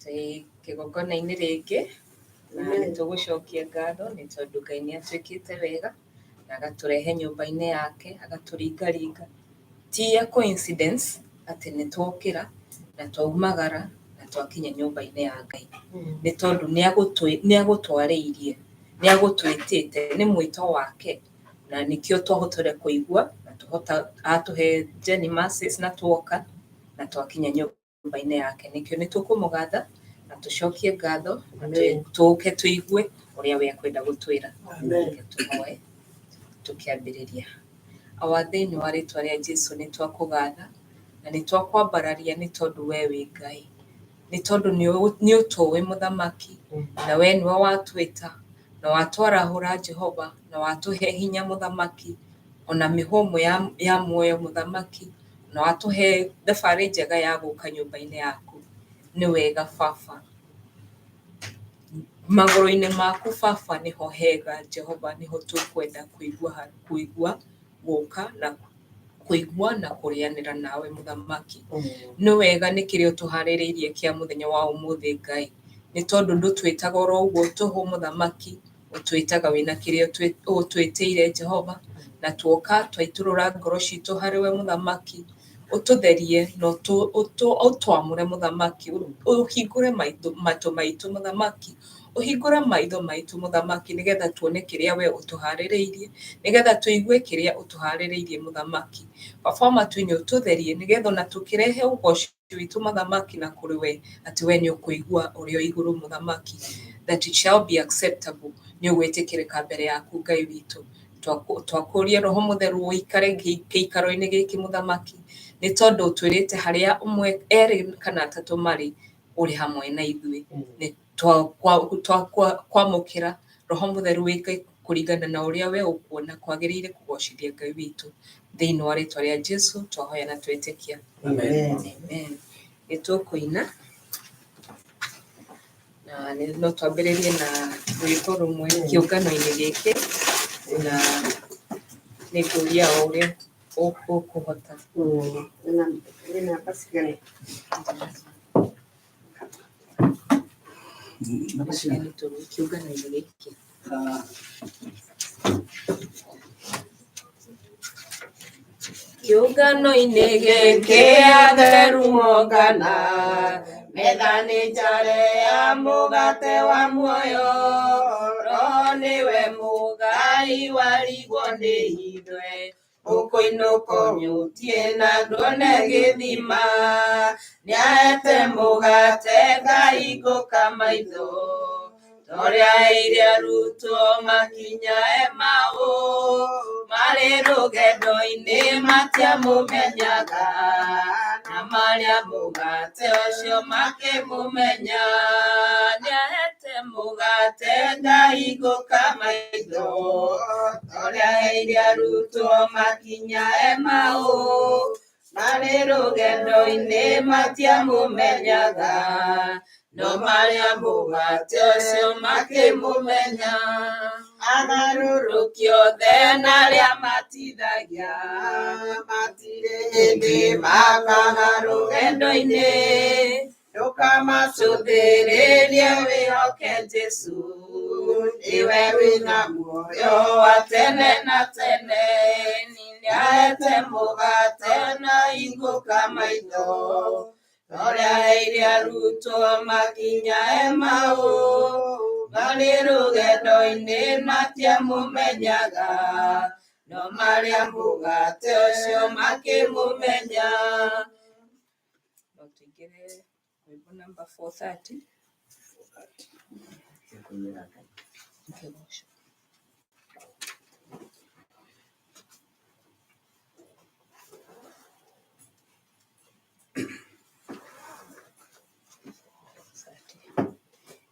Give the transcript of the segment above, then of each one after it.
Twĩ kĩgongona-inĩ rĩngĩ na nĩ tũgũcokia ngatho nĩ tondũ Ngai nĩ atwĩkĩte wega na agatũrehe nyũmba-inĩ yake agatũringaringa. Ti a coincidence atĩ nĩ twokĩra na twaumagara na twakinya nyũmba-inĩ ya Ngai, nĩ tondũ nĩ agũtwarĩirie, nĩ agũtwĩtĩte, nĩ mwĩto wake na nĩkĩo twahotire kũigua na tũhota atũhe Journey Mercies na tuoka na twakinya nyũmba-inĩ yake. Nĩkĩo nĩ tũkũmũgatha na tũcokie ngatho na tũke tũigue ũrĩa we akwenda gũtwĩra. Reke tũhoe tũkĩambĩrĩria. Awa, thĩinĩ wa rĩtwa rĩa Jesu nĩ twakũgatha na nĩ twakwambararia nĩ tondũ we wĩ Ngai, nĩ tondũ nĩ ũtũĩ mũthamaki na we nĩwe watwĩta na watwarahũra Jehova na watũhe hinya mũthamaki ona mĩhũmũ ya muoyo mũthamaki na watũhe thabarĩ njega ya gũka nyũmba-inĩ yaku. Nĩ wega baba, magũrũ-inĩ maku baba nĩho hega Jehova, nĩho tũkwenda kũigua kũigua gũka na kũigua na kũrĩanĩra nawe mũthamaki. Nĩ wega nĩ kĩrĩa ũtũharĩrĩirie kĩa mũthenya wa ũmũthĩ Ngai, nĩ tondũ ndũtwĩtaga oro ũguo tũhũ mũthamaki, ũtwĩtaga wĩna kĩrĩa ũtwĩtĩire Jehova, na tuoka twaitũrũra ngoro citũ harĩ we mũthamaki, ũtũtherie na ũtwamũre mũthamaki, ũhingũre matũ maitũ mũthamaki, ũhingũre maitho maitũ mũthamaki, nĩgetha tuone kĩrĩa we ũtũharĩrĩirie, nĩgetha tũigue kĩrĩa ũtũharĩrĩirie mũthamaki. Baba wa matu-inĩ ũtũtherie nĩgetha ona tũkĩrehe ũgoci witũ mũthamaki na kũrĩ we, atĩ we nĩ ũkũigua ũrĩ o igũrũ mũthamaki, that it shall be acceptable, nĩ ũgwĩtĩkĩrĩka mbere yaku Ngai witũ. Twakũria Roho Mũtheru ũikare gĩikaro-inĩ gĩkĩ mũthamaki, nĩ tondũ ũtwĩrĩte harĩa ũmwe, erĩ kana atatũ marĩ, ũrĩ hamwe na ithuĩ. Nĩ twakwamũkĩra Roho Mũtheru wĩke kũringana na ũrĩa we ũkuona kwagĩrĩire kũgocithia Ngai witũ. Thĩinĩ wa rĩtwa rĩa Jesu twahoya na twetĩkia. Amen. Amen. Nĩ tũkũina na no twambĩrĩrie na rwĩmbo rũmwe kĩũngano-inĩ gĩkĩ na nĩ ngũria o ũrĩa ũkũhota. Nĩ namba cigana? Namba cigana? Nĩ tũrĩ kĩũngano-inĩ gĩkĩ. Kĩũngano-inĩ gĩkĩ atheru mongana, metha nĩ njare ya mũgate wa muoyo, Roho nĩwe mũgai warigwo nĩ ithuĩ, ũkũinũka ũnyũtie na nduone gĩthima, nĩahete mũgate ngahingũka maitho, torĩa aheire arutwo makinya Emau, marĩ rũgendo-inĩ matiamũmenyaga, na marĩa mũgate ũcio makĩmũmenya, nĩahete mũgate ngahingũka maitho, torĩa aheire arutwo makinya Emau, marĩ rũgendo-inĩ matiamũmenyaga, no marĩa mũgate ũcio makĩmũmenya, agarũrũki othe na arĩa matithagia, matirĩ hĩndĩ makaga rũgendo-inĩ, ndũkamacũthĩrĩrie wĩhoke Jesũ, nĩwe wĩna muoyo wa tene na tene, nĩahete mũgate na hingũka maitho, torĩa aheire arutwo makinya Emau, marĩ rũgendo-inĩ matiamũmenyaga, no marĩa mũgate ũcio makĩmũmenya. No tũingĩre rwĩmbo namba 430. Kĩgoco.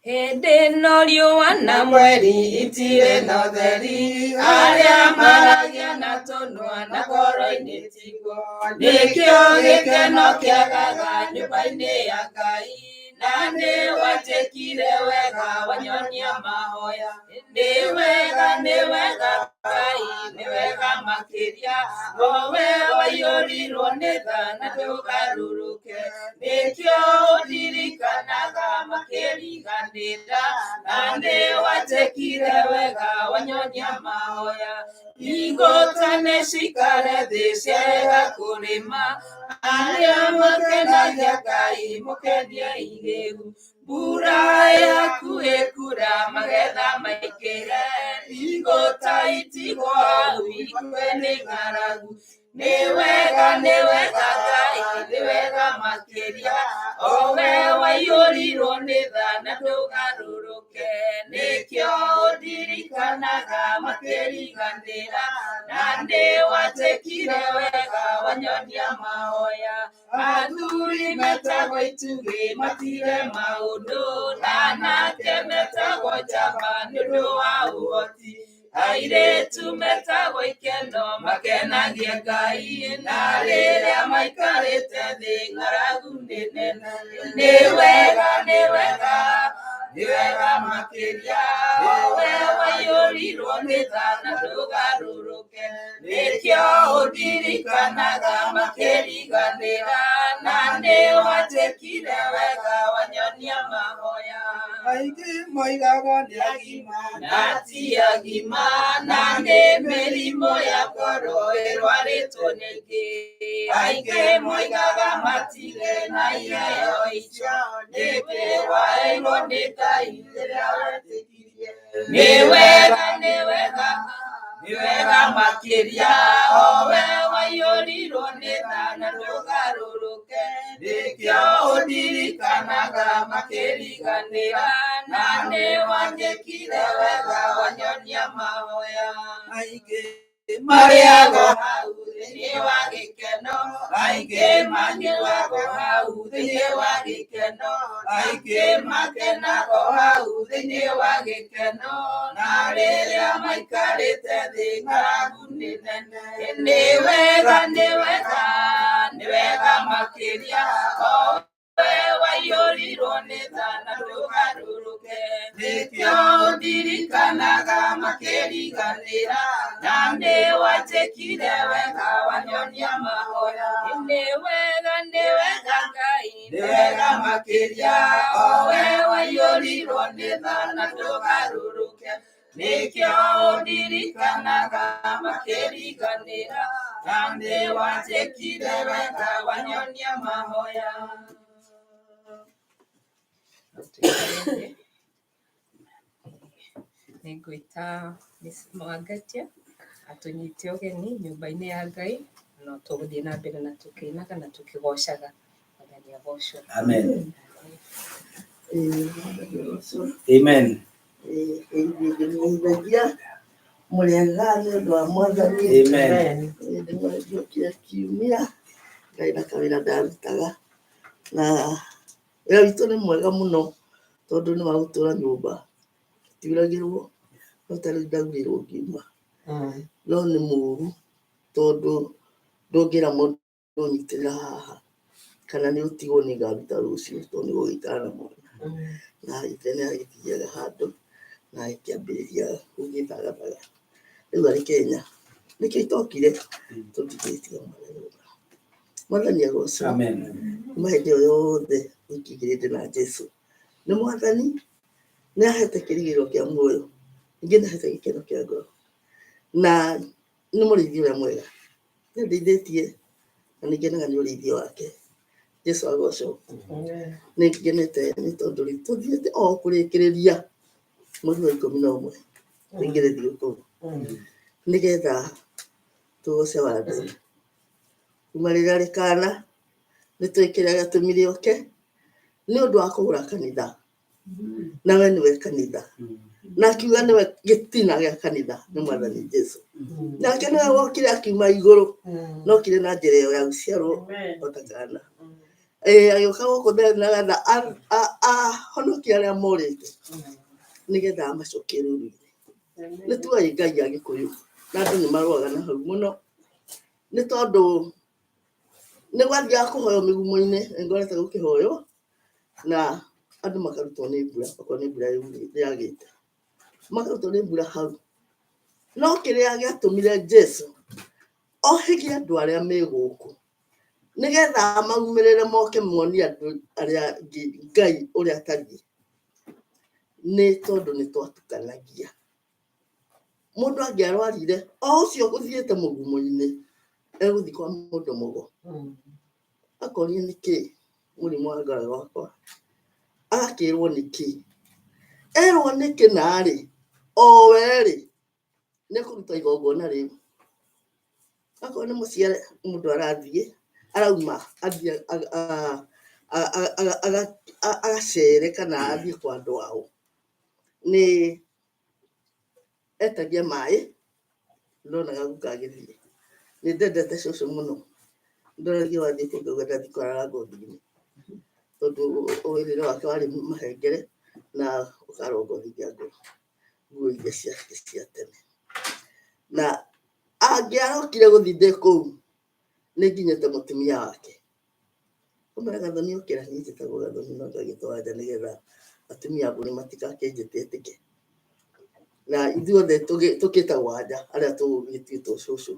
Hĩndĩ ĩno riũa na mweri itirĩ na ũtheri, arĩa maragia na tũnua na ngoro-inĩ tiguo, nĩkĩo gĩkeno kĩagaga nyũmba-inĩ ya Ngai, na nĩ wanjĩkire wega wanyonia mahoya, nĩ wega nĩ wega Ngai, nĩ wega makĩria, o we waiyũrirwo nĩ tha na ndũgarũrũke, nĩkĩo ũndirikanaga Makĩriganĩra na nĩ wanjĩkire wega wanyonia mahoya igũtane cikare thĩ ciarega kũrĩma arĩa makenagia Ngai mũkenie irĩgu mbura yaku ĩkura magetha maingĩre igũta itigwo hau ikue nĩ ng'aragu nĩ wega Ngai nĩ wega makĩria owe waiyũrirwo nĩ tha na ndũgarũrũke nĩkĩo ũndirikanaga makĩriganĩra na nĩ wanjĩkire wega wanyonia mahoya athuri metagwo itugĩ matire maũndũ na anake metagwo njamba nĩ ũndũ wa ũhoti airĩtu metagwo ikeno makenagia Ngai na rĩrĩa maikarĩte thĩ ng'aragu nĩ nene nĩ wega nĩ wega nĩ wega makĩria owe waiyũrirwo nĩ tha na ndũgarũrũke nĩkĩo ũndirikanaga makĩriganĩra na nĩ wanjĩkire wega wanyonia mahoya Aingĩ moigaga nĩ agima na ti agima na nĩ mĩrimũ ya ngoro ĩrwarĩtwo nĩ ĩngĩ aingĩ moigaga matirĩ na iheo icio nĩkĩ waheirwo nĩ Ngai rĩrĩa wetĩkirie nĩ wega nĩ wega nĩ wega makĩria owe waiyũrirwo nĩ tha na ndũgarũrũke nĩkĩo ũndirikanaga makĩriganĩra na nĩ wanjĩkire wega wanyonia mahoya aingĩ marĩagwo hau thĩinĩ wa gĩkeno aingĩ manyuagwo hau thĩinĩ wa gĩkeno aingĩ makenagwo hau thĩinĩ wa gĩkeno na rĩrĩa maikarĩte thĩ ng'aragu nĩ nene nĩ wega nĩ wega nĩ wega makĩria owe waiyũrirwo nĩ tha na ndũgarũrũke nĩkĩo ũndirikanaga makĩriganĩra na nĩ wanjĩkire wega wanyonia mahoya nĩ wega nĩ wega Ngai nĩ wega makĩria owe waiyũrirwo nĩ tha na ndũgarũrũke nĩkĩo ũndirikanaga makĩriganĩra na nĩ wanjĩkire wega wanyonia mahoya. Nĩ ngwĩta Miss Mwangatia atũnyite ũgeni nyũmba-inĩ ya Ngai no tũgũthiĩ na mbere na tũkĩinaga na tũkĩgocaga. Mwathani agocwo. Amen. Ĩĩ, Mwathani agocwo. Amen. Ĩĩ, ndĩmũgeithagia mũrĩega nĩ ũndũ wa Mwathani. Amen. Ĩĩ, ndĩmũnjũkire kiumia ndarĩ na kawĩra ndarutaga na wĩra witũ nĩ mwega mũno tondũ nĩ wa gũtũra nyũmba tiuragĩrwo no ta rĩu ndaurĩrwo ngiuma no nĩ mũru tondũ ndũngĩra mũndũ ũnyitĩrĩra haha kana nĩ ũtigwo nĩ ngaruta rũciũ tondũ nĩ gũgĩikara na mwana na ithe nĩ agĩthiaga handũ na agĩkĩambĩrĩria gũgĩthagathaga rĩu arĩ Kenya nĩkĩo itokire tũtingĩtiga mwana nyũmba. Mwathani agocwo. Amen. Kuma hĩndĩ ĩyo yothe wiki igĩrĩ ndĩ na Jesũ nĩ Mwathani nĩ ahete kĩrĩgĩrĩro kĩa muoyo ningĩ nĩ ahete gĩkeno kĩa ngoro na nĩ mũrĩithi ũrĩa mwega nĩ andeithĩtie na nĩ ngenaga nĩ ũrĩithio wake. Jesũ agocwo. Nĩ ngenete nĩ tondũ rĩu tũthiĩte o kũrĩkĩrĩria mweri wa 11 tũingĩre thigũkũ nĩgetha tũgoce wathani kuma rĩrĩa rĩkana nĩ tũĩ kĩrĩa gĩatũmire oke nĩ ũndũ wa kũgũra kanitha na we nĩwe kanitha na akiuga nĩwe gĩtina gĩa kanitha nĩ Mwathani Jesũ nake nĩwe wokire akiuma igũrũ na okire na njĩra ĩyo ya gũciarwo o ta kana ĩĩ agĩũka gũkũ nĩgetha ahonokie arĩa morĩte nĩgetha amacokie rũru-inĩ nĩ tuoĩ Ngai a Gĩkũyũ na andũ nĩ marũaga na hau mũno nĩ tondũ nĩ gwathiaga kũhoywo mĩgumo-inĩ nĩ ngorete gũkĩhoywo na andũ makarutwo nĩ mbura okorwo nĩ mbura yagĩte makarutwo nĩ mbura hau no kĩrĩa gĩatũmire Jesũ ohĩgie andũ arĩa me gũkũ nĩgetha maumĩrĩre moke monie andũ arĩa angĩ Ngai ũrĩa atariĩ Nĩ tondũ nĩ twatukanagia. Mũndũ angĩarwarire, o ũcio ũthiĩte mũgumo-inĩ, egũthiĩ kwa mũndũ mũgo. Akorio nĩkĩ mũrimũ wa ngoro gwakwa. Agakĩrwo nĩkĩ. Erwo nĩkĩ narĩ, o we-rĩ, nĩ ekũruta igongona rĩu. Akorwo nĩ mũciare mũndũ arathiĩ, arauma athiĩ agacere kana athiĩ kwa andũ ao. Nĩ etagia maĩ, ndonaga guka agĩthiĩ. Nĩ ndendete cũcũ mũno. Ndoragia wathiĩ kũ ngauga ndathiĩ kwarara ngothi-inĩ. Tondũ ũrĩrĩ wake warĩ mahengere na ũkarwo ngothi ya ngũrũ. Nguo iria ciake cia tene. Na angĩarokire gũthiĩ ndĩ kũu, nĩ nginyĩte mũtumia wake. Ũmera Gathoni okĩra, niĩ njĩtagwo Gathoni no ngagĩtwo Wanja nĩgetha atumia a mbũri matigakĩnjĩte etĩke. Na ithuothe tũkĩtagwo Wanja arĩa tũgĩtuĩtwo cũcũ.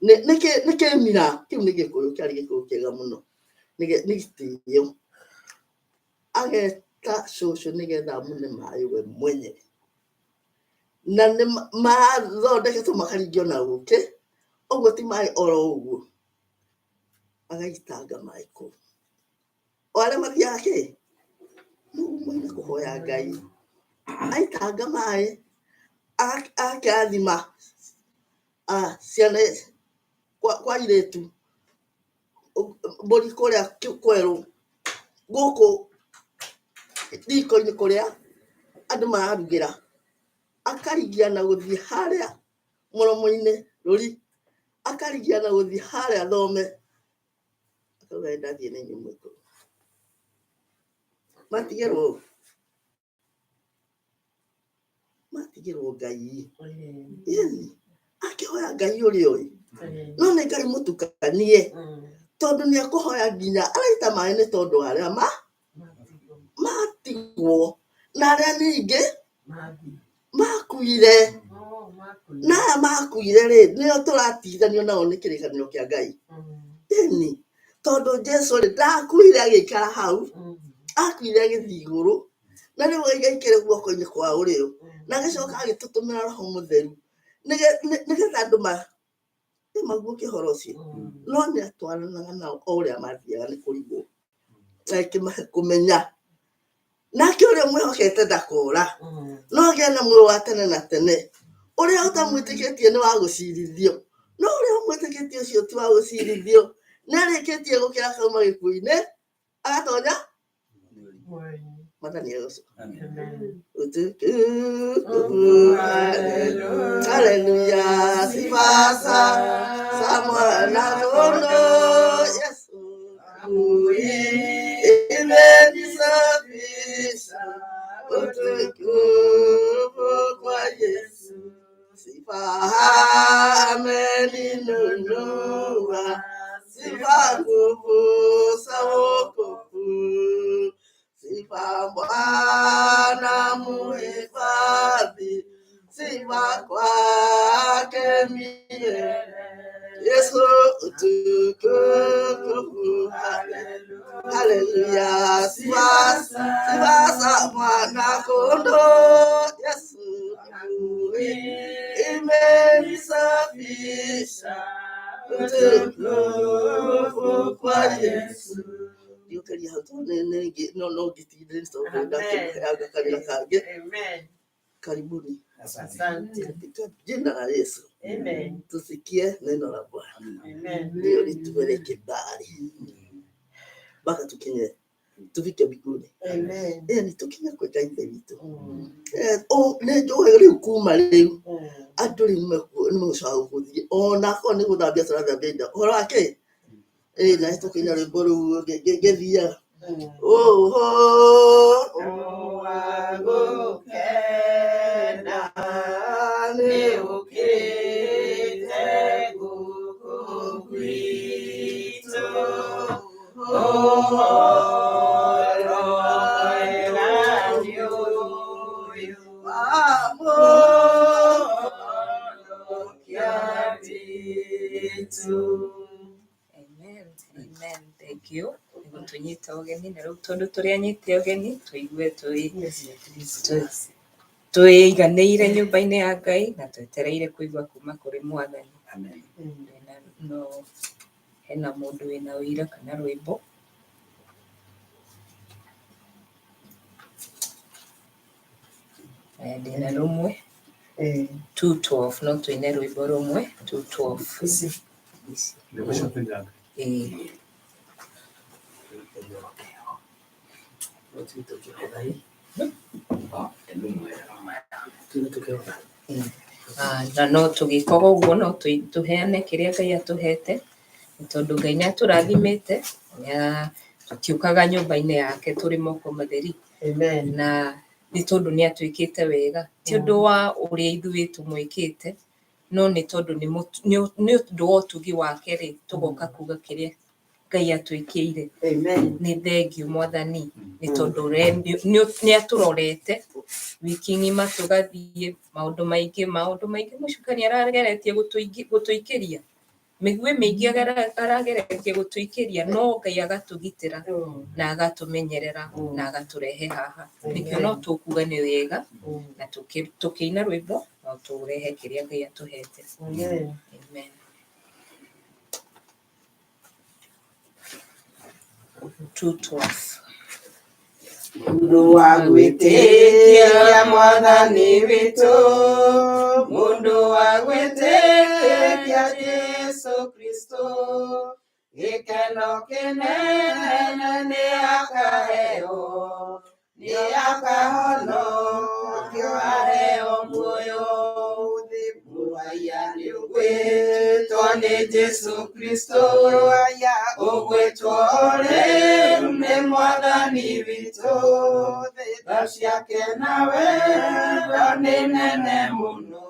Nĩ kĩmira, kĩu nĩ gĩkũyũ, kĩarĩ gĩkũyũ kĩega mũno. Nĩ gĩtĩo. Ageta cũcũ nĩgetha amũne maĩ we mwenyewe. Na nĩ mathondeketwo makaringio na ũkĩ, ũguo ti maĩ oro ũguo. Agaitanga maĩ kũu. O arĩa mathiaga kĩ? Mũgumo-inĩ kũhoya Ngai. Aitanga maĩ, agakĩrathima ciana kwa airĩtu, mbũri kũrĩa kwerũ, gũkũ riko-inĩ kũrĩa andũ mararugĩra, akarigia na gũthiĩ harĩa mũromo-inĩ rũri, akarigia na gũthiĩ harĩa thome, akauga ndathiĩ na inyuĩ mwĩ kũu. Matigĩrwo ũ? Matigĩrwo Ngai. Ĩni, akĩhoya Ngai ũrĩa ũĩ. No nĩ Ngai mũtukanie, tondũ nĩ ekũhoya nginya araita maĩ nĩ tondũ wa arĩa matigwo na arĩa ningĩ makuire. Na aya makuire rĩ, nĩo tũratigithanio nao nĩ kĩrĩkanĩro kĩa Ngai. Ĩni, tondũ Jesu rĩ, ndakuire agĩikara hau, akuire agĩthiĩ igũrũ, na rĩu aikaire guoko-inĩ kwa ũrĩo, na agĩcoka agĩtũtũmĩra Roho Mũtheru, nĩgetha andũ maguũkie ũhoro ũcio. No nĩ atwaranaga nao o ũrĩa mathiaga nĩ kũrigwo, na akĩmahe kũmenya. Nake ũrĩa ũmwĩhokete ndakora, no agĩe na muoyo wa tene na tene. Ũrĩa ũtamwĩtĩkĩtie nĩ wa gũcirithio, no ũrĩa ũmwĩtĩkĩtie ũcio ti wa gũcirithio. Nĩ arĩkĩtie gũkĩra akauma gĩkuũ-inĩ, agatonya Mwathani agocwo. Utukufu, haleluya, sifa za mwana kondoo Yesu. Imenisafisha, utukufu kwa Yesu. Sifa ameninunua, sifa nguvu za wokovu. Sifa Bwana muhifadhi, sifa kwake milele. Yesu utukufu, haleluya, sifa sifa za mwana kondoo Yesu imenisafisha, utukufu kwa Yesu. Ndiũkaria hau tondũ no no ngĩtinde nĩ tondũ ndakĩmũheanga kanitha kangĩ. Karibuni katika jina la Yesu tusikie neno la Bwana ndio lituwele kibali mpaka tukinye tufike mbinguni. Nĩ tũkinye kwĩ Ngai Ithe witũ. Nĩ njũĩ rĩu kuma rĩu andũ rĩu nĩ megũcoka gũthiĩ ona akorwo nĩ gũthambia tũrathambia indo ũhoro wa kĩ na tũkĩina rwĩmbo rũu ngĩthiaga ũhoro wa gũkena nĩ ũkĩte gũkũ gwitũ, ũhoro mwega nĩ ũyũ wa Mũhonokia witũ. Amen. Amen. Thank you. Nĩguo. gũtũnyita ũgeni na rĩu tondũ tũrĩ anyite ũgeni tũigue twĩiganĩire nyũmba-inĩ ya Ngai na twetereire kũigua kuma kũrĩ Mwathani. Amen. No hena mũndũ wĩna ũira kana rwĩmbo? Aya, ndĩna rũmwe 212 no tũine rwĩmbo rũmwe 212 Ici. Ici. Ĩĩ. Na no tũgĩkaga ũguo no tũheane kĩrĩa Ngai atũhete nĩ tondũ Ngai nĩ atũrathimĩte, tũtiũkaga nyũmba-inĩ yake tũrĩ moko matheri. Amen. Na nĩ tondũ nĩ atwĩkĩte wega, ti ũndũ wa ũrĩa ithuĩ tũmwĩkĩte, no nĩ tondũ nĩ ũndũ wa ũtugi wake rĩ, tũgoka kuga kĩrĩa Ngai atwĩkĩire. Amen. Nĩ thengiũ Mwathani nĩ tondũ nĩ atũrorete wiki ng'ima tũgathiĩ maũndũ maingĩ mũcukani arageretie gũtũikĩria mĩguĩ mĩingĩ arageretie gũtũikĩria, no Ngai agatũgitĩra na agatũmenyerera na agatũrehe haha. Nĩkĩo no tũkuga nĩ wega na tũkĩina rwĩmbo no tũrehe kĩrĩa Ngai atũhete. Amen. Amen. 212. Mũndũ wa gwĩtĩkia Mwathani witũ, mũndũ wa gwĩtĩkia Jesũ Kristo, gĩkeno kĩnene nĩ akaheo, nĩ akahonokio aheo muoyo. Mũraya nĩ ũgwĩtwo nĩ Jesũ Kristo, ũgwĩtwo rĩu nĩ Mwathani witũ, tha ciake na wendo nĩ nene mũno,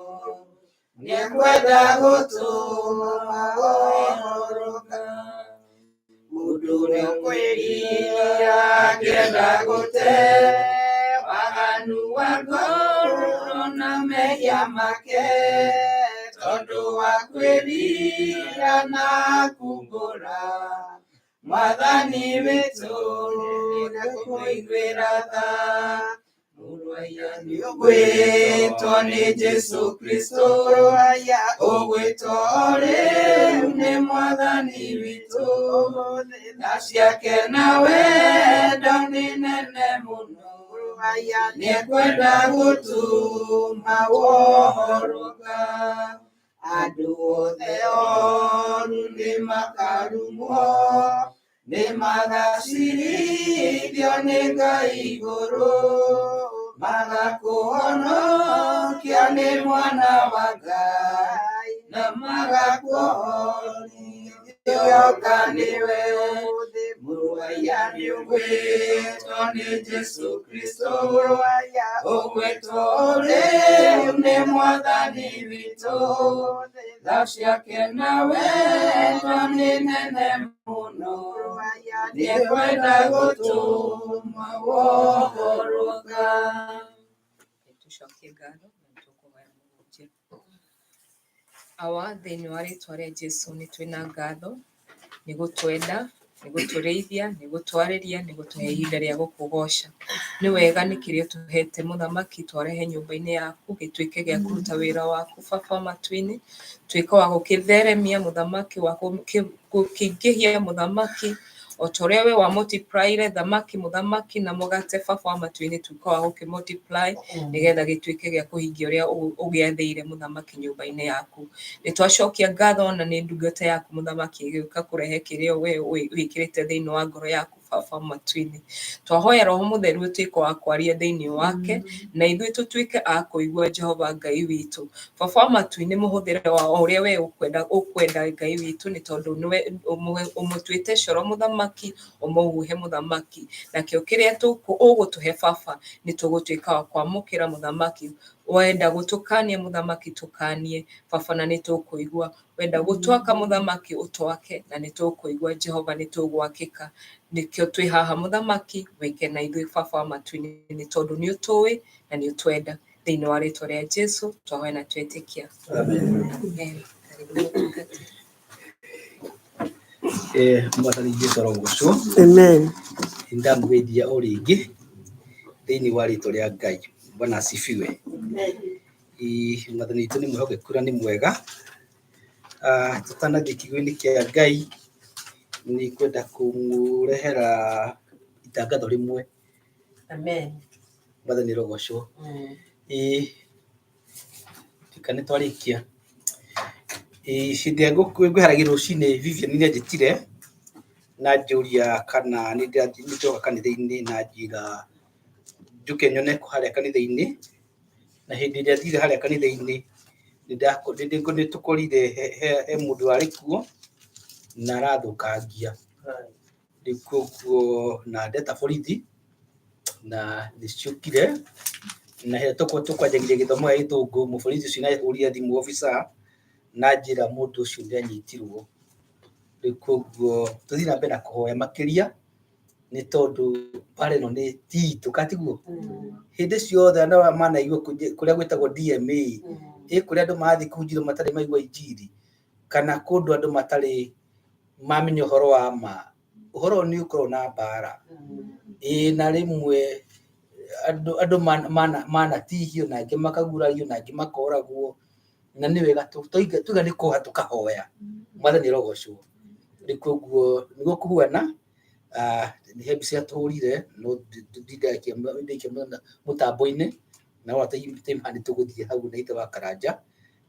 nĩekwenda gũtũma ũhoroka. Mũndũ ũrĩa ũkwĩrira angĩenda gũte waganu wa ngoro na mehia make, tondũ wa kwĩrira na kumbũra Mwathani witũ nĩekũmũiguĩra tha. Mũraya nĩ ũgwĩtwo nĩ Jesũ Kristo, ũgwĩtwo rĩu nĩ Mwathani witũ, tha ciake na wendo nĩ nene mũno, nĩekwenda gũtũma wohoroka. Andũ othe oru nĩmakarumwo, nĩmagacirithio nĩ Ngai igũrũ, magakũhonokia nĩ Mwana wa Ngai, na magakuohorithio nĩwe. Mũraya nĩ ũgwĩtwo nĩ Jesũ Kristo, ũgwĩtwo rĩu nĩ Mwathani witũ, tha ciake na wendo nĩ nene mũno, nĩekwenda gũtũma wohoroka. Tũcokie ngatho na tũkũhoya mũhunjia. Awa, thĩinĩ wa rĩtwa rĩa Jesũ nĩ twĩna ngatho nĩ gũtwenda, nĩ gũtũrĩithia, nĩ gũtwarĩria, nĩ gũtũhe ihinda rĩa gũkũgoca. Nĩ wega nĩ kĩrĩa ũtũhete mũthamaki twarehe nyũmba-inĩ yaku gĩtuĩke gĩa kũruta wĩra waku baba wa matu-inĩ, tuĩke wa gũkĩtheremia mũthamaki, wa gũkĩingĩhia mũthamaki, o ta ũrĩa we wa multiplyire thamaki mũthamaki na mũgate baba wa matu-inĩ, tuĩka wa gũkĩ multiply nĩgetha gĩtuĩke gĩa kũhingia ũrĩa ũgĩathĩire mũthamaki nyũmba-inĩ yaku. Nĩ twacokia ngatho na nĩ ndungata yaku mũthamaki ĩgĩũka kũrehe kĩrĩa we wĩkĩrĩte thĩinĩ wa ngoro yaku baba matu-inĩ. Twahoya Roho Mũtheru ũtuĩke wa kwaria thĩinĩ wake na ithuĩ tũtuĩke a kũigua Jehova Ngai witũ. Baba wa matu-inĩ mũhũthĩre wa o ũrĩa we ũkwenda Ngai witũ, nĩ tondũ nĩwe ũmũtuĩte coro mũthamaki, ũmũhuhe mũthamaki, nakĩo kĩrĩa ũgũtũhe baba nĩ tũgũtuĩka wa kwamũkĩra mũthamaki. Wenda gũtũkania mũthamaki tũkanie baba na nĩ tũkũigua, wenda gũtwaka mũthamaki ũtwake na nĩ tũkũigua Jehova nĩ tũgwakĩka. Nĩkĩo twĩ haha mũthamaki, wĩke na ithuĩ baba wa matu-inĩ, nĩ tondũ nĩ ũtũĩ na nĩ ũtwenda. Thĩinĩ wa rĩtwa rĩa Jesũ twahoya na twetĩkia. Amen. Amen. Karibu mũtungatĩri. Mwathani Jesu arogocwo. Amen. Ndamũgeithia o rĩngĩ thĩinĩ wa rĩtwa rĩa Ngai. Bwana asifiwe. Mwathani witũ nĩ mwĩhokeku na nĩ mwega. Tũtanathiĩ kiugo-inĩ kĩa Ngai, nĩ ngwenda kũmũrehera itangatho rĩmwe. Amen. Mwathani arogocwo. Tika nĩ twarĩkia. Hĩndĩ ĩrĩa ngwĩheragia rũcinĩ Vivian nĩ anjĩtire na anjũria kana nĩ ndĩroka kanitha-inĩ na anjĩra njũke nyone harĩa kanitha-inĩ. Na hĩndĩ ĩrĩa thire harĩa kanitha-inĩ nĩ tũkorire he mũndũ warĩ kuo na arathũkangia. Rĩu koguo na ndeta borithi na nĩ ciũkire na hĩndĩ ĩrĩa tũkwanjagia gĩthomo gĩa gĩthũngũ mũborithi ũcio nĩ ahũrire thimũ officer na anjĩra mũndũ ũcio nĩ anyitirwo. Rĩu koguo tũthiĩ na mbere na kũhoya makĩria nĩ tondũ mbara ĩno nĩ ti itũ, kana tiguo? Hĩndĩ ciothe andũ aya manaigua kũrĩa gwĩtagwo DMA, ĩ kũrĩa andũ marathiĩ kũhunjĩrio matarĩ maigua injiri, kana kũndũ andũ matarĩ mamenya ũhoro wa ma, ũhoro ũyũ nĩ ũkoragwo na mbara. Ĩĩ na rĩmwe andũ manatihio na angĩ makagurario na angĩ makoragwo, na nĩ wega tuga nĩ kũhoya tũkahoya. Mwathani arogocwo. Rĩu koguo nĩguo kũhuana, he mbica tũhũrire no ndindaikia mũtambo-inĩ, na nĩ tũgũthiĩ hau na ithe wa Karanja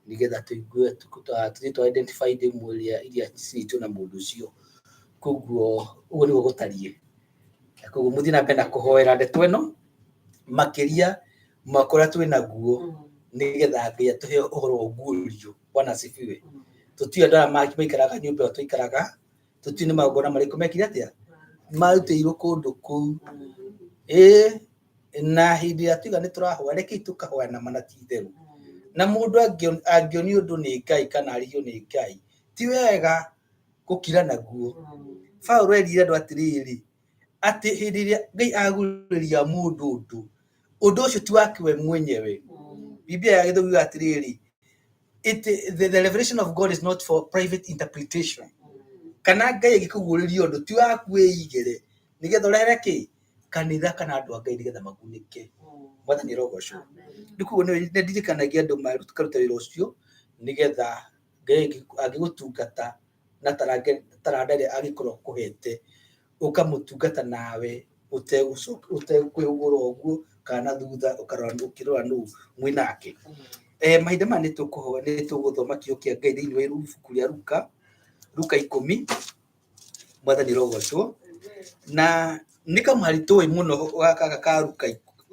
nĩgetha tũigue tũthiĩ tũ identify ndemwa iria cinyitĩtwo na mũndũ ũcio. Koguo ũguo nĩguo gũtariĩ. Koguo mũthiĩ na mbere na kũhoera ndeto ĩno makĩria mwaka ũrĩa twĩ naguo nĩgetha Ngai atũhe ũhoro wa ũguũrio. Bwana asifiwe. Tũtiũĩ andũ aya maikaraga nyũmba ĩyo tũikaraga, tũtiũĩ nĩ magongona marĩkũ mekire atĩa, marutĩirwo kũndũ kũu. Ĩĩ na hĩndĩ ĩrĩa tuiga nĩ tũrahoya, rekei tũkahoya na ma na ti itherũ. Na mũndũ angĩonio ũndũ nĩ Ngai kana arĩhio nĩ Ngai, ti wega gũkira naguo. Paũlũ erire andũ atĩrĩrĩ, atĩ hĩndĩ ĩrĩa Ngai agurĩria mũndũ ũndũ, ũndũ ũcio ti wake we mwenyewe. Biblia ya gĩthũngũ yugaga atĩrĩrĩ, the revelation of God is not for private interpretation. Kana Ngai angĩkũguũrĩria ũndũ ti waku wĩigĩre nĩgetha ũrehere kĩ kanitha kana andũ a Ngai nĩgetha magunĩke. Mwathani arogocwo. Rĩu koguo nĩ ndirikanagia andũ makaruta wĩra ũcio nĩgetha Ngai angĩgũtungata na taranda ĩrĩa angĩkorwo akũhete, ũkamũtungata nawe ũtekwĩhũgũra ũguo kana na thutha ũkarora ũkĩrora nũ mwĩ nake. Mahinda maya nĩ tũgũthoma kiugo kĩa Ngai thĩinĩ wa ibuku rĩa Luka, Luka 10, Mwathani arogocwo. Na nĩ kamũhari tũĩ mũno gaka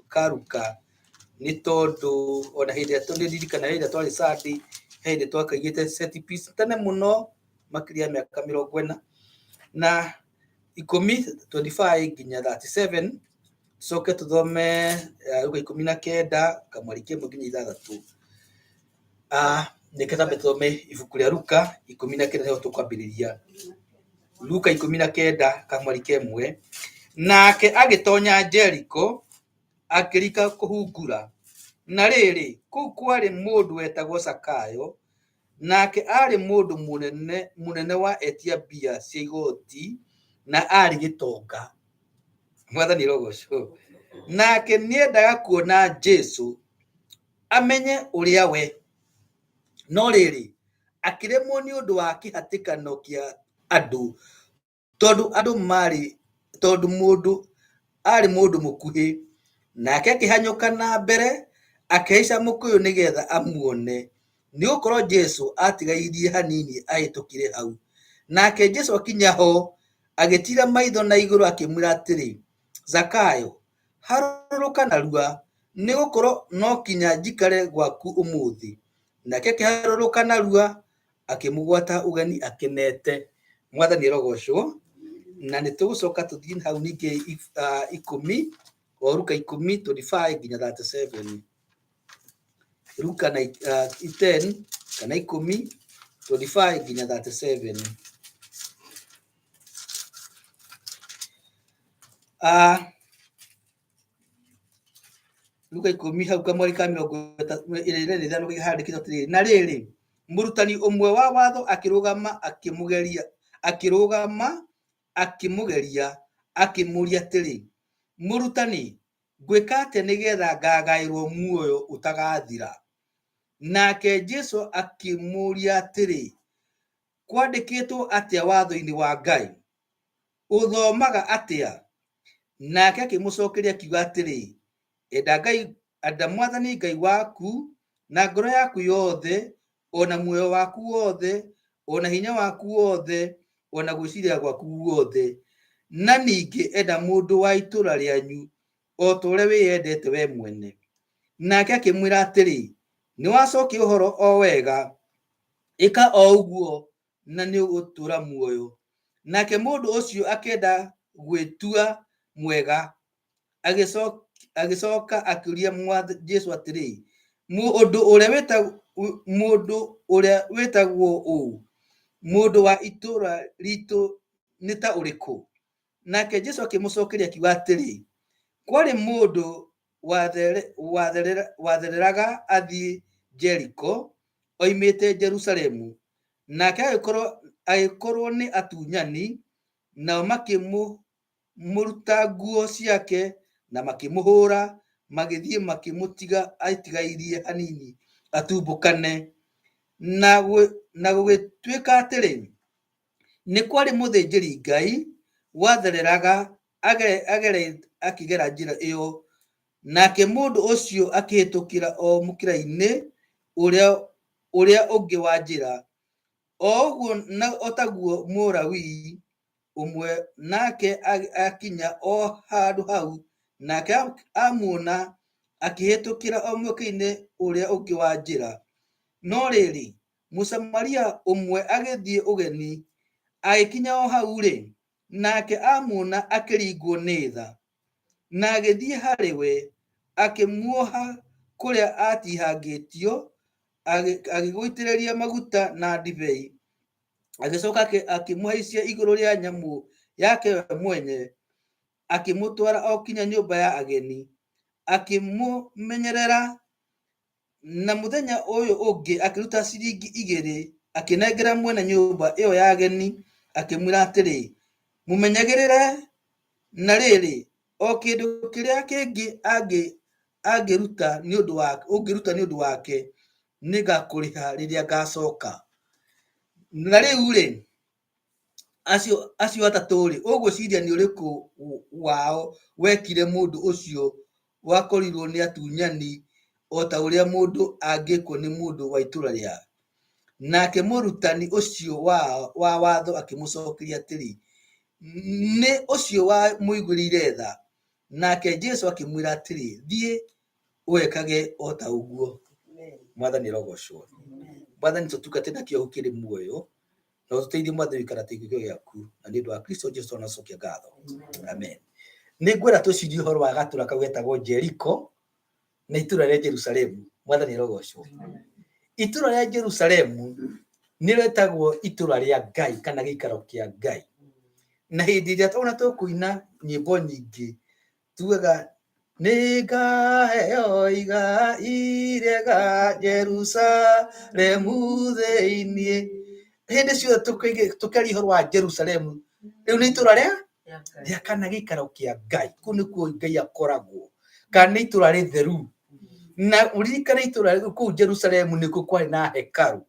ka Luka nĩ tondũ ona hĩndĩ ĩrĩa nĩndirikanaga hĩndĩ ĩrĩa twarĩ Sunday, he hĩndĩ twakaigĩte set piece tene mũno makĩria ya mĩaka 40 na 10 25 nginya 37, tũcoke tũthome Luka 19 kamweri kĩmwe nginya ithathatũ. Reke twambe tũthome ibuku rĩa Luka 19 nĩho tũkwambĩrĩria. Luka 19 kamweri kĩmwe. Nake agĩtonya Jeriko akĩrika kũhungura. Na rĩrĩ, kũu kwarĩ mũndũ wetagwo Zakayo, nake aarĩ mũndũ mũnene, mũnene wa etia mbia cia igoti, na aarĩ gĩtonga. Mwathani arogocwo. Nake nĩendaga kuona Jesu, amenye ũrĩa we. No rĩrĩ, akĩremwo nĩ ũndũ wa kĩhatĩkano kĩa andũ, tondũ andũ marĩ tondũ mũndũ arĩ mũndũ mũkuhĩ. Nake akĩhanyũka na mbere akĩhaica mũkũyũ nĩgetha amuone, nĩ gũkorwo Jesu atigairie hanini ahĩtũkĩre hau. Nake Jesu akinya ho, agĩtiira maitho na igũrũ akĩmwĩra atĩrĩ, Zakayo, harũrũka narua, nĩ gũkorwo no kinya njikare gwaku ũmũthĩ. Nake akĩharũrũka narua, akĩmũgwata ũgeni akenete. Mwathani arogocwo. Na nĩ tũgũcoka tũthiĩ hau ningĩ 10 o Luka 10 25 nginya 37. Luka na 10 kana 10 25 nginya 37. Luka 10 hau kamweri ka 25 handĩkĩtwo atĩrĩrĩ, na rĩrĩ, mũrutani ũmwe wa watho akĩrũgama akĩmũgeria Akĩrũgama akĩmũgeria, akĩmũũria atĩrĩ, Mũrutani, ngwĩka atĩa nĩgetha ngagaĩrwo muoyo ũtagathira? Nake Jesũ akĩmũũria atĩrĩ, Kwandĩkĩtwo atĩa watho-inĩ wa Ngai? Ũthomaga atĩa? Nake akĩmũcokeria akiuga atĩrĩ, Enda Ngai, enda Mwathani Ngai waku na ngoro yaku yothe, o na muoyo waku wothe, o na hinya waku wothe, o na gwĩciria gwaku guothe. Na ningĩ enda mũndũ wa itũũra rĩanyu o ta ũrĩa wĩyendete we mwene. Nake akĩmwĩra atĩrĩ, Nĩ wacokia ũhoro o wega, ĩka o ũguo na nĩ ũgũtũũra muoyo. Nake mũndũ ũcio akĩenda gwĩtua mwega, agĩcoka akĩũria Jesũ atĩrĩ, mũndũ ũrĩa wĩtagwo ũũ, mũndũ wa itũũra ritũ nĩ ta ũrĩkũ? Nake Jesũ akĩmũcokeria akiuga atĩrĩ, kwarĩ mũndũ wathereraga athiĩ Jeriko oimĩte Jerusalemu, nake agĩkorwo nĩ atunyani, nao makĩmũruta nguo ciake na makĩmũhũra, magĩthiĩ makĩmũtiga atigairie hanini atumbũkane. Na gũgĩtuĩka atĩrĩ, nĩ kwarĩ mũthĩnjĩri Ngai wathereraga akĩgera njĩra ĩyo, nake mũndũ ũcio akĩhĩtũkĩra o mũkĩra-inĩ ũrĩa ũngĩ wa njĩra. O ũguo o taguo Mũlawii ũmwe nake akinya o handũ hau, nake amuona akĩhĩtũkĩra o mũkĩra-inĩ ũrĩa ũngĩ wa njĩra. No rĩrĩ, Mũsamaria ũmwe agĩthiĩ ũgeni, agĩkinya o hau-rĩ, nake amuona akĩringwo nĩ tha, na agĩthiĩ harĩ we, akĩmuoha kũrĩa aatihangĩtio, agĩgũitĩrĩria maguta na ndibei, agĩcoka akĩmũhaicia igũrũ rĩa nyamũ yake we mwene, akĩmũtwara o kinya nyũmba ya ageni, akĩmũmenyerera. Na mũthenya ũyũ ũngĩ akĩruta ciringi 2, akĩnengera mwene nyũmba ĩyo ya ageni, akĩmwĩra atĩrĩ, mũmenyagĩrĩre, na rĩrĩ, o kĩndũ kĩrĩa kĩngĩ angĩruta nĩ ũndũ wake, nĩngakũrĩha rĩrĩa ngacoka. Na rĩu rĩ, acio atatũ rĩ, ũgwĩciria nĩ ũrĩkũ wao wekire mũndũ ũcio wakorirwo nĩ atunyani o ta ũrĩa mũndũ angĩkwo nĩ mũndũ wa itũũra rĩao? Nake mũrutani ũcio wa watho akĩmũcokeria atĩrĩ, nĩ ũcio wamũiguĩrĩire tha. Nake Jesũ akĩmwĩra atĩrĩ, thiĩ ũgekage o ta ũguo. Mwathani arogocwo. Mwathani tũtungate na kĩohu kĩrĩ muoyo, na ũtũteithie Mwathani gũikara kĩhiko gĩaku, na nĩ ũndũ wa Kristo Jesũ twanacokia ngatho. Amen. Nĩ ngwenda twĩcirie ũhoro wa gatũra kau getagwo Jeriko na itũra rĩa Jerusalemu. Mwathani arogocwo. Itũra rĩa Jerusalemu nĩ rĩtagwo itũra rĩa Ngai kana gĩikaro kĩa Ngai. Na hĩndĩ ĩrĩa ona tũkũina nyĩmbo nyingĩ tugaga nĩ ngaheo igai rĩega Jerusalemu thĩinĩ. Hĩndĩ ciothe tũkĩaria ũhoro wa Jerusalemu, rĩu nĩ itũra rĩa kana gĩikaro kĩa Ngai. Kũu nĩkuo Ngai akoragwo, kana nĩ itũra rĩtheru. Na ũririkane itũra rĩu kũu Jerusalemu nĩkuo kwarĩ na hekarũ,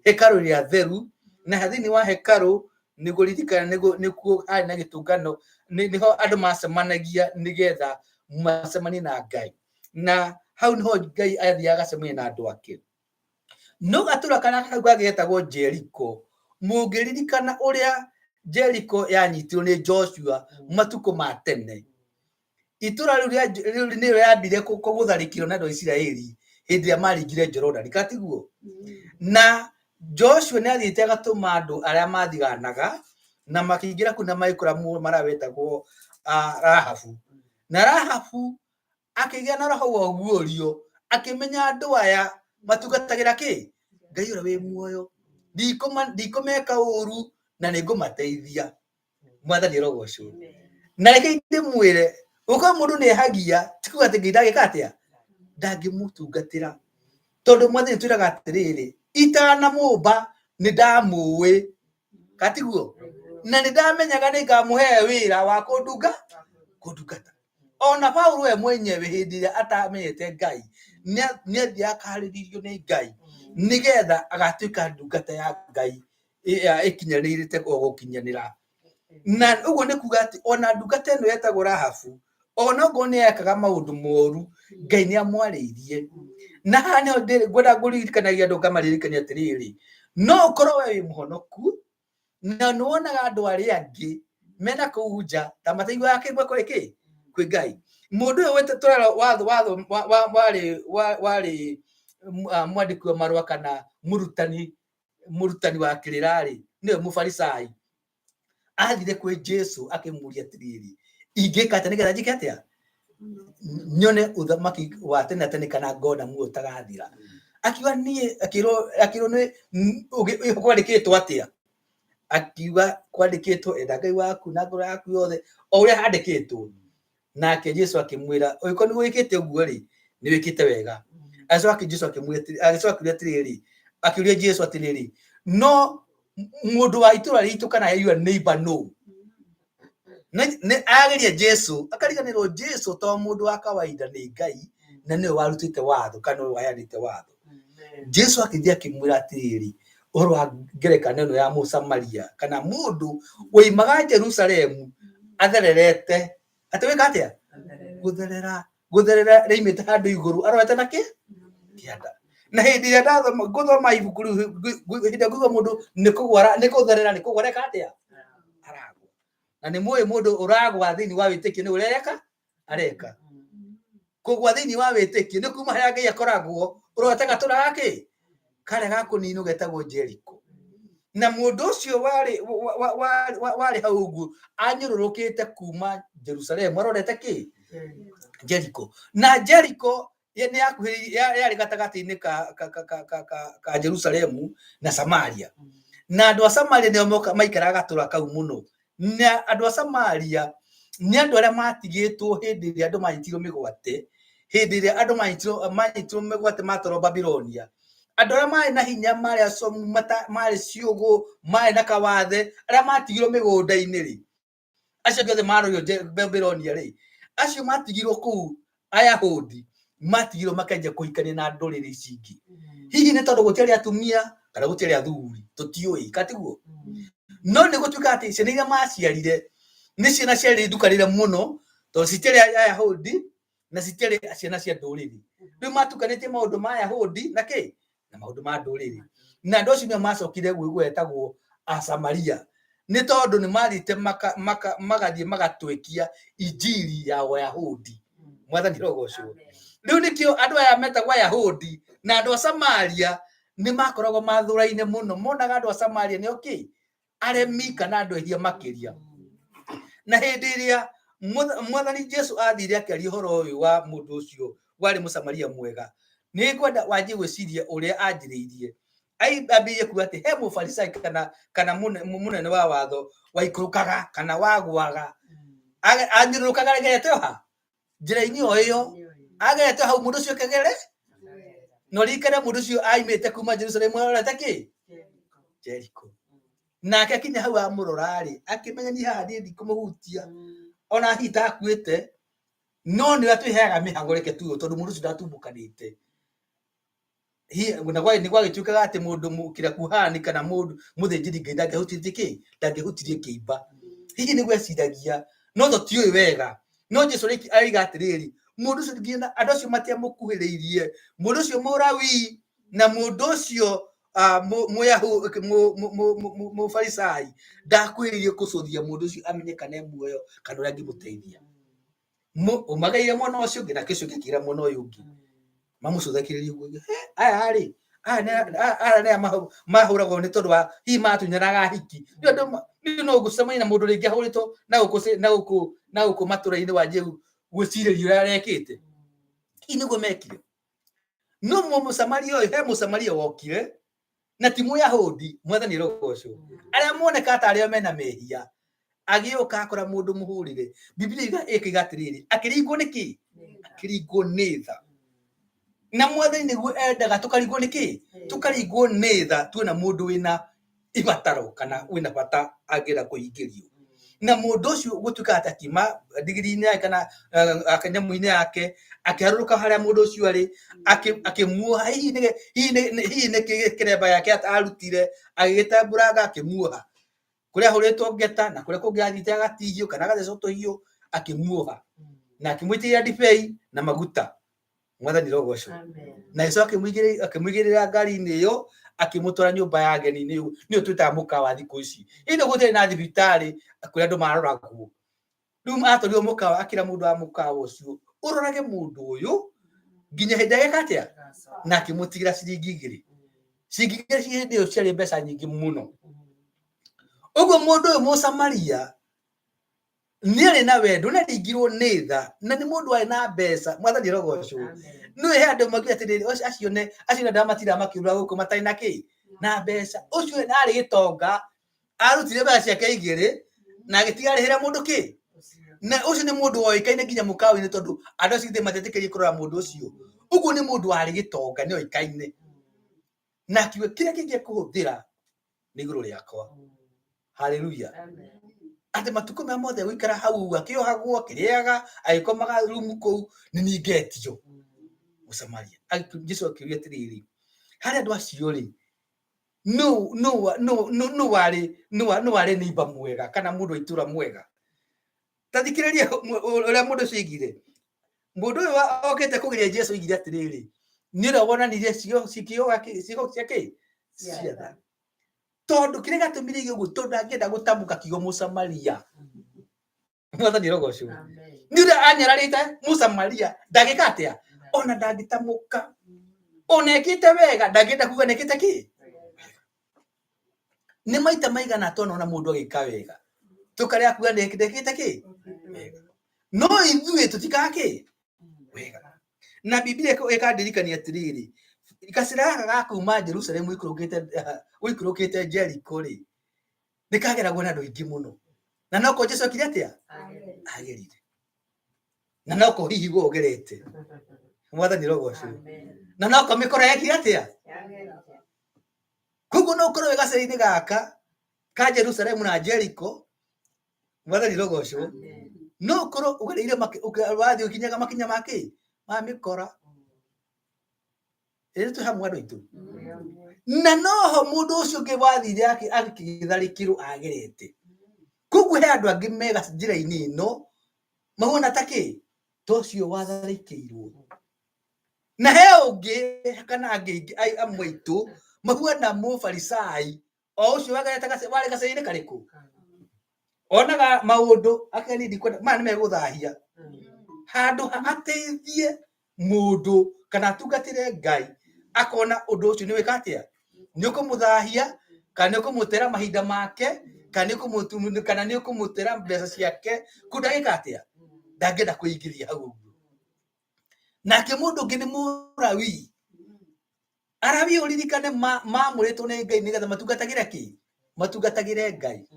hekarũ ĩrĩa theru. Na thĩinĩ wa hekarũ nĩguo ririkana nĩkuo harĩ na gĩtũngano, nĩho andũ macemanagia nĩgetha macemanie na Ngai. Na hau nĩho Ngai athiaga agacemania na andũ ake. No gatũra karĩa kau getagwo Jeriko, mũngĩririkana ũrĩa Jeriko yanyitirwo nĩ Joshua matukũ ma tene. Itũra rĩu nĩrĩo rĩambire gũtharĩkĩrwo nĩ andũ a Isiraeli hĩndĩ ĩrĩa maringire Jorodani, kana tiguo? Na Joshua nĩ athiĩte agatũma andũ arĩa mathiganaga na makĩingĩra kũu na magĩkora mũmaraya wetagwo Rahabu. Na Rahabu akĩgĩa na roho wa ũguũrio, akĩmenya andũ aya matungatagĩra kĩ? Ngai ũrĩa wĩ muoyo. Ndikũmeka ũru na nĩngũmateithia. Mwathani arogocwo. Na reke ndĩmwĩre, gũkorwo mũndũ nĩehagia ti kuga atĩ Ngai ndangĩka atĩa, ndangĩmũtungatĩra. Tondũ Mwathani atwĩraga atĩrĩrĩ, itanamũmba nĩ ndamũĩ, kana tiguo? Na nĩ ndamenyaga nĩ ngamũhe wĩra wa kũndunga kũndungata. Ona Paulo we mwenyewe hĩndĩ ĩrĩa atamenyete Ngai nĩ athiaga akarĩrĩrio nĩ Ngai nĩgetha agatuĩka ndungata ya Ngai ĩkinyanĩrĩte o gũkinyanĩra. Na ũguo nĩ kuga atĩ ona ndungata ĩno yetagwo Rahabu ona okorwo nĩ yekaga maũndũ moru, Ngai nĩ amwarĩirie. Na haha nĩho ngwenda ngũririkanagia andũ ngamaririkania atĩrĩrĩ, no ũkorwo we wĩ mũhonoku na nĩ wonaga andũ arĩa angĩ mena kũu nja ta mataiguaga kĩgwa kwĩ kĩ kwĩ Ngai. Mũndũ ũyũ tũrera watho watho warĩ warĩ mwandĩki wa marũa kana mũrutani mũrutani wa kĩrĩra rĩ, nĩwe Mũfarisai, athire kwĩ Jesu akĩmũria atĩrĩrĩ, ingĩka atĩa nĩgetha njĩke atĩa nyone ũthamaki wa tene na tene kana ngona muoyo ũtagathira? Akiuga niĩ akĩrwo akĩrwo nĩ kwandĩkĩtwo atĩa? Akiuga kwandĩkĩtwo enda Ngai waku na ngoro yaku yothe o ũrĩa handĩkĩtwo. Nake Jesu akĩmwĩra ũngĩkorwo nĩ wĩkĩte ũguo rĩ, nĩ wĩkĩte wega. Agĩcoka Jesu akĩmwĩra agĩcoka akĩũria atĩrĩrĩ, akĩũria Jesu atĩrĩrĩ, no mũndũ wa itũra ritũ kana your neighbor no nĩ ageria Jesu akariganĩrwo Jesu to mũndũ wa kawaida nĩ Ngai na nĩwe warutĩte watho kana nĩwe waheanĩte watho. Jesu akĩthiĩ akĩmwĩra atĩrĩrĩ, ũhoro wa ngerekano ĩno ya Mũsamaria kana mũndũ woimaga Jerusalemu athererete atĩ wĩka atĩa gũtherera gũtherera rĩimĩte handũ igũrũ arorete na kĩ kĩanda. Na hĩndĩ ĩrĩa ndathoma ngũthoma ibuku rĩu hĩndĩ ĩrĩa ngũigua mũndũ nĩ kũgwara nĩ gũtherera nĩ kũgwa areka atĩa aragwa. Na nĩ mũĩ mũndũ ũragwa thĩinĩ wa wĩtĩkio nĩ ũrĩa areka areka kũgwa thĩinĩ wa wĩtĩkio nĩ kuma harĩa Ngai akoragwo ũrorete gatũra gakĩ karĩa ga kũninwo getagwo Jeriko. Na mũndũ ũcio warĩ warĩ hau ũguo anyũrũrũkĩte kuma Jerusalemu arorete kĩ Jeriko. Na Jeriko nĩ yakuhĩrĩirie yarĩ gatagatĩ-inĩ ka, ka, ka, ka, ka, ka, ka Jerusalemu na Samaria. Na andũ a Samaria nĩo moka maikaraga gatũra kau mũno. Na andũ a Samaria nĩ andũ arĩa matigĩtwo hĩndĩ ĩrĩa andũ manyitirwo mĩgwate, hĩndĩ ĩrĩa andũ manyitirwo mĩgwate matwarwo Babilonia. Andũ arĩa marĩ na hinya, marĩ acomu, marĩ ciũgũ, marĩ na kawathe, arĩa matigirwo mĩgũnda-inĩ rĩ, acio angĩ othe marorio Babilonia rĩ, acio matigirwo kũu Ayahudi matigirwo makenjia kũhikania na ndũrĩrĩ ici ingĩ. Hihi nĩ tondũ gũtiarĩ atumia kana gũtiarĩ athuri, tũtiũĩ, katiguo? No nĩ gũtuĩka atĩ ciana iria maciarire nĩ ciana ciarĩ ndukanĩre mũno, tondũ citiarĩ Ayahudi na citiarĩ ciana cia ndũrĩrĩ. Rĩu matukanĩtie maũndũ ma Ayahudi na kĩ? Na maũndũ ma ndũrĩrĩ. Na andũ acio nĩo macokire gwĩgwo etagwo Asamaria, nĩ tondũ nĩ mathiĩte magathiĩ magatwekia injiri ya Wayahudi. Mwathani rogocwo. Rĩu nĩkĩo andũ aya metagwo Ayahudi na andũ a Samaria nĩ makoragwo mathũraine mũno. Monaga andũ a Samaria nĩo kĩ? Aremi kana andũ ehia makĩria. Na hĩndĩ ĩrĩa Mwathani Jesu athire akĩaria ũhoro ũyũ wa mũndũ ũcio warĩ Mũsamaria mwega, nĩ ngwenda wanjie gwĩciria ũrĩa anjĩrĩirie. Ambĩrĩirie kuga atĩ he Mũfarisai kana mũnene wa watho waikũrũkaga kana wagũaga, anyũrũrũkaga agerete ha? Njĩra-inĩ o ĩyo agerete hau mũndũ ũcio kegere. Na ũririkane mũndũ ũcio aimĩte kuma Jerusalemu arorete kĩ? Jeriko. Nake akinya hau amũrora rĩ, akĩmenya niĩ haha niĩ ndikũmũhutia, ona hihi takuĩte, no nĩ atwĩheaga mĩhango reke tuge tondũ mũndũ ũcio ndatumbũkanĩte. Na nĩ gwagĩtuĩkaga atĩ mũndũ kĩrĩa kuhani kana mũndũ mũthĩnjĩri Ngai ndangĩahutirie kĩ? Ndangĩahutirie kĩimba. Hihi nĩ gweciragia, no tũtiũĩ wega. No Jesu aroiga atĩrĩrĩ, mũndũ ũcio nginya andũ acio matiamũkuhĩrĩirie, mũndũ ũcio Mũlawii na mũndũ ũcio Mũfarisai ndakuhĩrĩirie kũcũthia mũndũ ũcio amenye kana e muoyo kana ũrĩa angĩmũteithia. Ũmagaire mwena ũcio ũngĩ nake ũcio ũngĩ akĩra mwena ũyũ ũngĩ, mamũcũthakĩrĩria ũguo, aya rĩ, aya nĩ aya mahũragwo nĩ tondũ wa hihi matunyanaga hiki. Nĩ ũndũ no gũcemania na mũndũ rĩngĩ ahũrĩtwo na gũkũ na gũkũ matũra-inĩ wanjie gwĩcirĩria ũrĩa arekĩte. Hihi nĩguo mekire. No Mũsamaria ũyũ, he Mũsamaria wokire na ti Mũyahudi, Mwathani rogocwo, arĩa moneka ta arĩa mena mehia, agĩũka akora mũndũ mũhũrĩre. Biblia ĩkiuga atĩrĩrĩ, akĩringwo nĩ kĩ? Akĩringwo nĩ tha. Na Mwathani nĩguo endaga tũkaringwo nĩ kĩ? Tũkaringwo nĩ tha tuona mũndũ wĩna Ibataro kana wĩna bata angĩenda kũhingĩrio. Na mũndũ ũcio gũtuĩka atĩ akiuma ndigiri-inĩ yake kana kanyamũ-inĩ yake, akĩharũrũka harĩa mũndũ ũcio arĩ, akĩmuoha, hihi nĩ kĩremba gĩake arutire, agĩgĩtembũranga akĩmuoha. Kũrĩa ahũrĩtwo ngeta na kũrĩa kũngĩ athiĩte agatihio kana agathecwo tũhiũ, akĩmuoha na akĩmũitĩrĩria ndibei na maguta. Mwathani rogocwo. Na agĩcoka akĩmũigĩrĩra ngari-inĩ ĩyo, akĩmũtwara nyũmba ya ageni, nĩyo twĩtaga mũkawa thikũ ici. Ĩno gũtirĩ na thibitarĩ kũrĩa andũ maroragwo. Rĩu atwarirwo mũkawa, akĩra mũndũ wa mũkawa ũcio, ũrorage mũndũ ũyũ nginya hĩndĩ ageka atĩa, na akĩmũtigĩra ciringi 2. Ciringi 2 ci hĩndĩ ĩyo ciarĩ mbeca nyingĩ mũno. Ũguo mũndũ ũyũ Mũsamaria nĩ arĩ na wendo, nĩ aringirwo nĩ tha, na nĩ mũndũ warĩ na mbeca. Mwathani arogocwo. Nĩ he andũ maugire atĩrĩrĩ, acio nĩ andũ matindaga makĩũrũra gũkũ matarĩ na kĩ na mbeca. Ũcio arĩ gĩtonga, arutire mbeca ciake 2 na agĩtiga arĩhĩra mũndũ kĩ. Na ũcio nĩ mũndũ woĩkaine nginya mũkawa-inĩ, tondũ andũ acio githĩ matietĩkĩrie kũrora mũndũ ũcio. Ũguo nĩ mũndũ warĩ gĩtonga, nĩ oĩkaine. Na akiuga kĩrĩa kĩngĩ ekũhũthĩra nĩ igũrũ rĩakwa. Haleluya. Atĩ matukũ marĩa mothe gũikara hau akĩohagwo, akĩrĩaga, agĩkomaga rumu kũu, nĩ niĩ ngetio. Mũsamaria. Jesu akĩũria atĩrĩrĩ, harĩ andũ acio rĩ, nũ warĩ neighbor mwega kana mũndũ wa itũũra mwega? Ta thikĩrĩria ũrĩa mũndũ ũcio oigire. Mũndũ ũyũ okĩte kũgeria Jesu oigire atĩrĩrĩ, nĩ ũrĩa wonanirie ciĩko cia kĩ? Cia tha. Tondũ kĩrĩa gĩatũmire oige ũguo, tondũ ndangĩenda gũtamũka kiugo Mũsamaria. Mwathani arogocwo. Nĩ ũrĩa anyararĩte Mũsamaria, ndangĩka atĩa? Ona ndangĩtamũka. Ona ekĩte wega, ndangĩenda kuga nĩekĩte kĩ? Nĩ maita maigana twanona mũndũ agĩka wega, tũkarega kuga ndekĩte kĩ? Wega. No ithuĩ tũtikaga kĩ? Wega. Na Biblia ĩkandirikania atĩrĩrĩ, gacĩra gaka ga kuma Jerusalemu ũikũrũkĩte Jericho rĩ, nĩ kageragwo nĩ andũ aingĩ mũno. Na noko Jesu ekire atĩa? Agerire. Na noko hihi we ũgerete. Mwathani rogocwo. Na noko mĩkora yekire atĩa? Koguo no ũkorwo wĩ gacĩra-inĩ gaka ka Jerusalemu na Jericho, Mwathani rogocwo. No ũkorwo ũgereire wathiĩ ũkinyaga makinya ma kĩ? Ma mĩkora. Ĩrĩ twĩ hamwe andũ aitũ. Na noho mũndũ ũcio ũngĩ wathire agĩtharĩkĩrwo agerete. Koguo he andũ angĩ me njĩra-inĩ ĩno mahuana ta kĩ? Ta ũcio watharĩkĩirwo. Na he ũngĩ kana angĩ amwe aitũ mahuana mũfarisai o ũcio wagerete warĩ gacĩra-inĩ karĩkũ? Onaga maũndũ akeni ndikwenda maya nĩ megũthahia. Handũ ha ateithie mũndũ kana atungatĩre Ngai, akona ũndũ ũcio nĩ wĩka atĩa? Nĩ ũkũmũthahia, kana nĩ ũkũmũtera mahinda make, kana nĩ ũkũmũtera mbeca ciake, kũu ndangĩka atĩa? Ndangĩenda kwĩingĩria hau ũguo. Nake mũndũ ũngĩ nĩ Mũlawii. Alawii ũririkane maamũrĩtwo nĩ Ngai nĩgetha matungatagĩre kĩ? Matungatagĩre Ngai.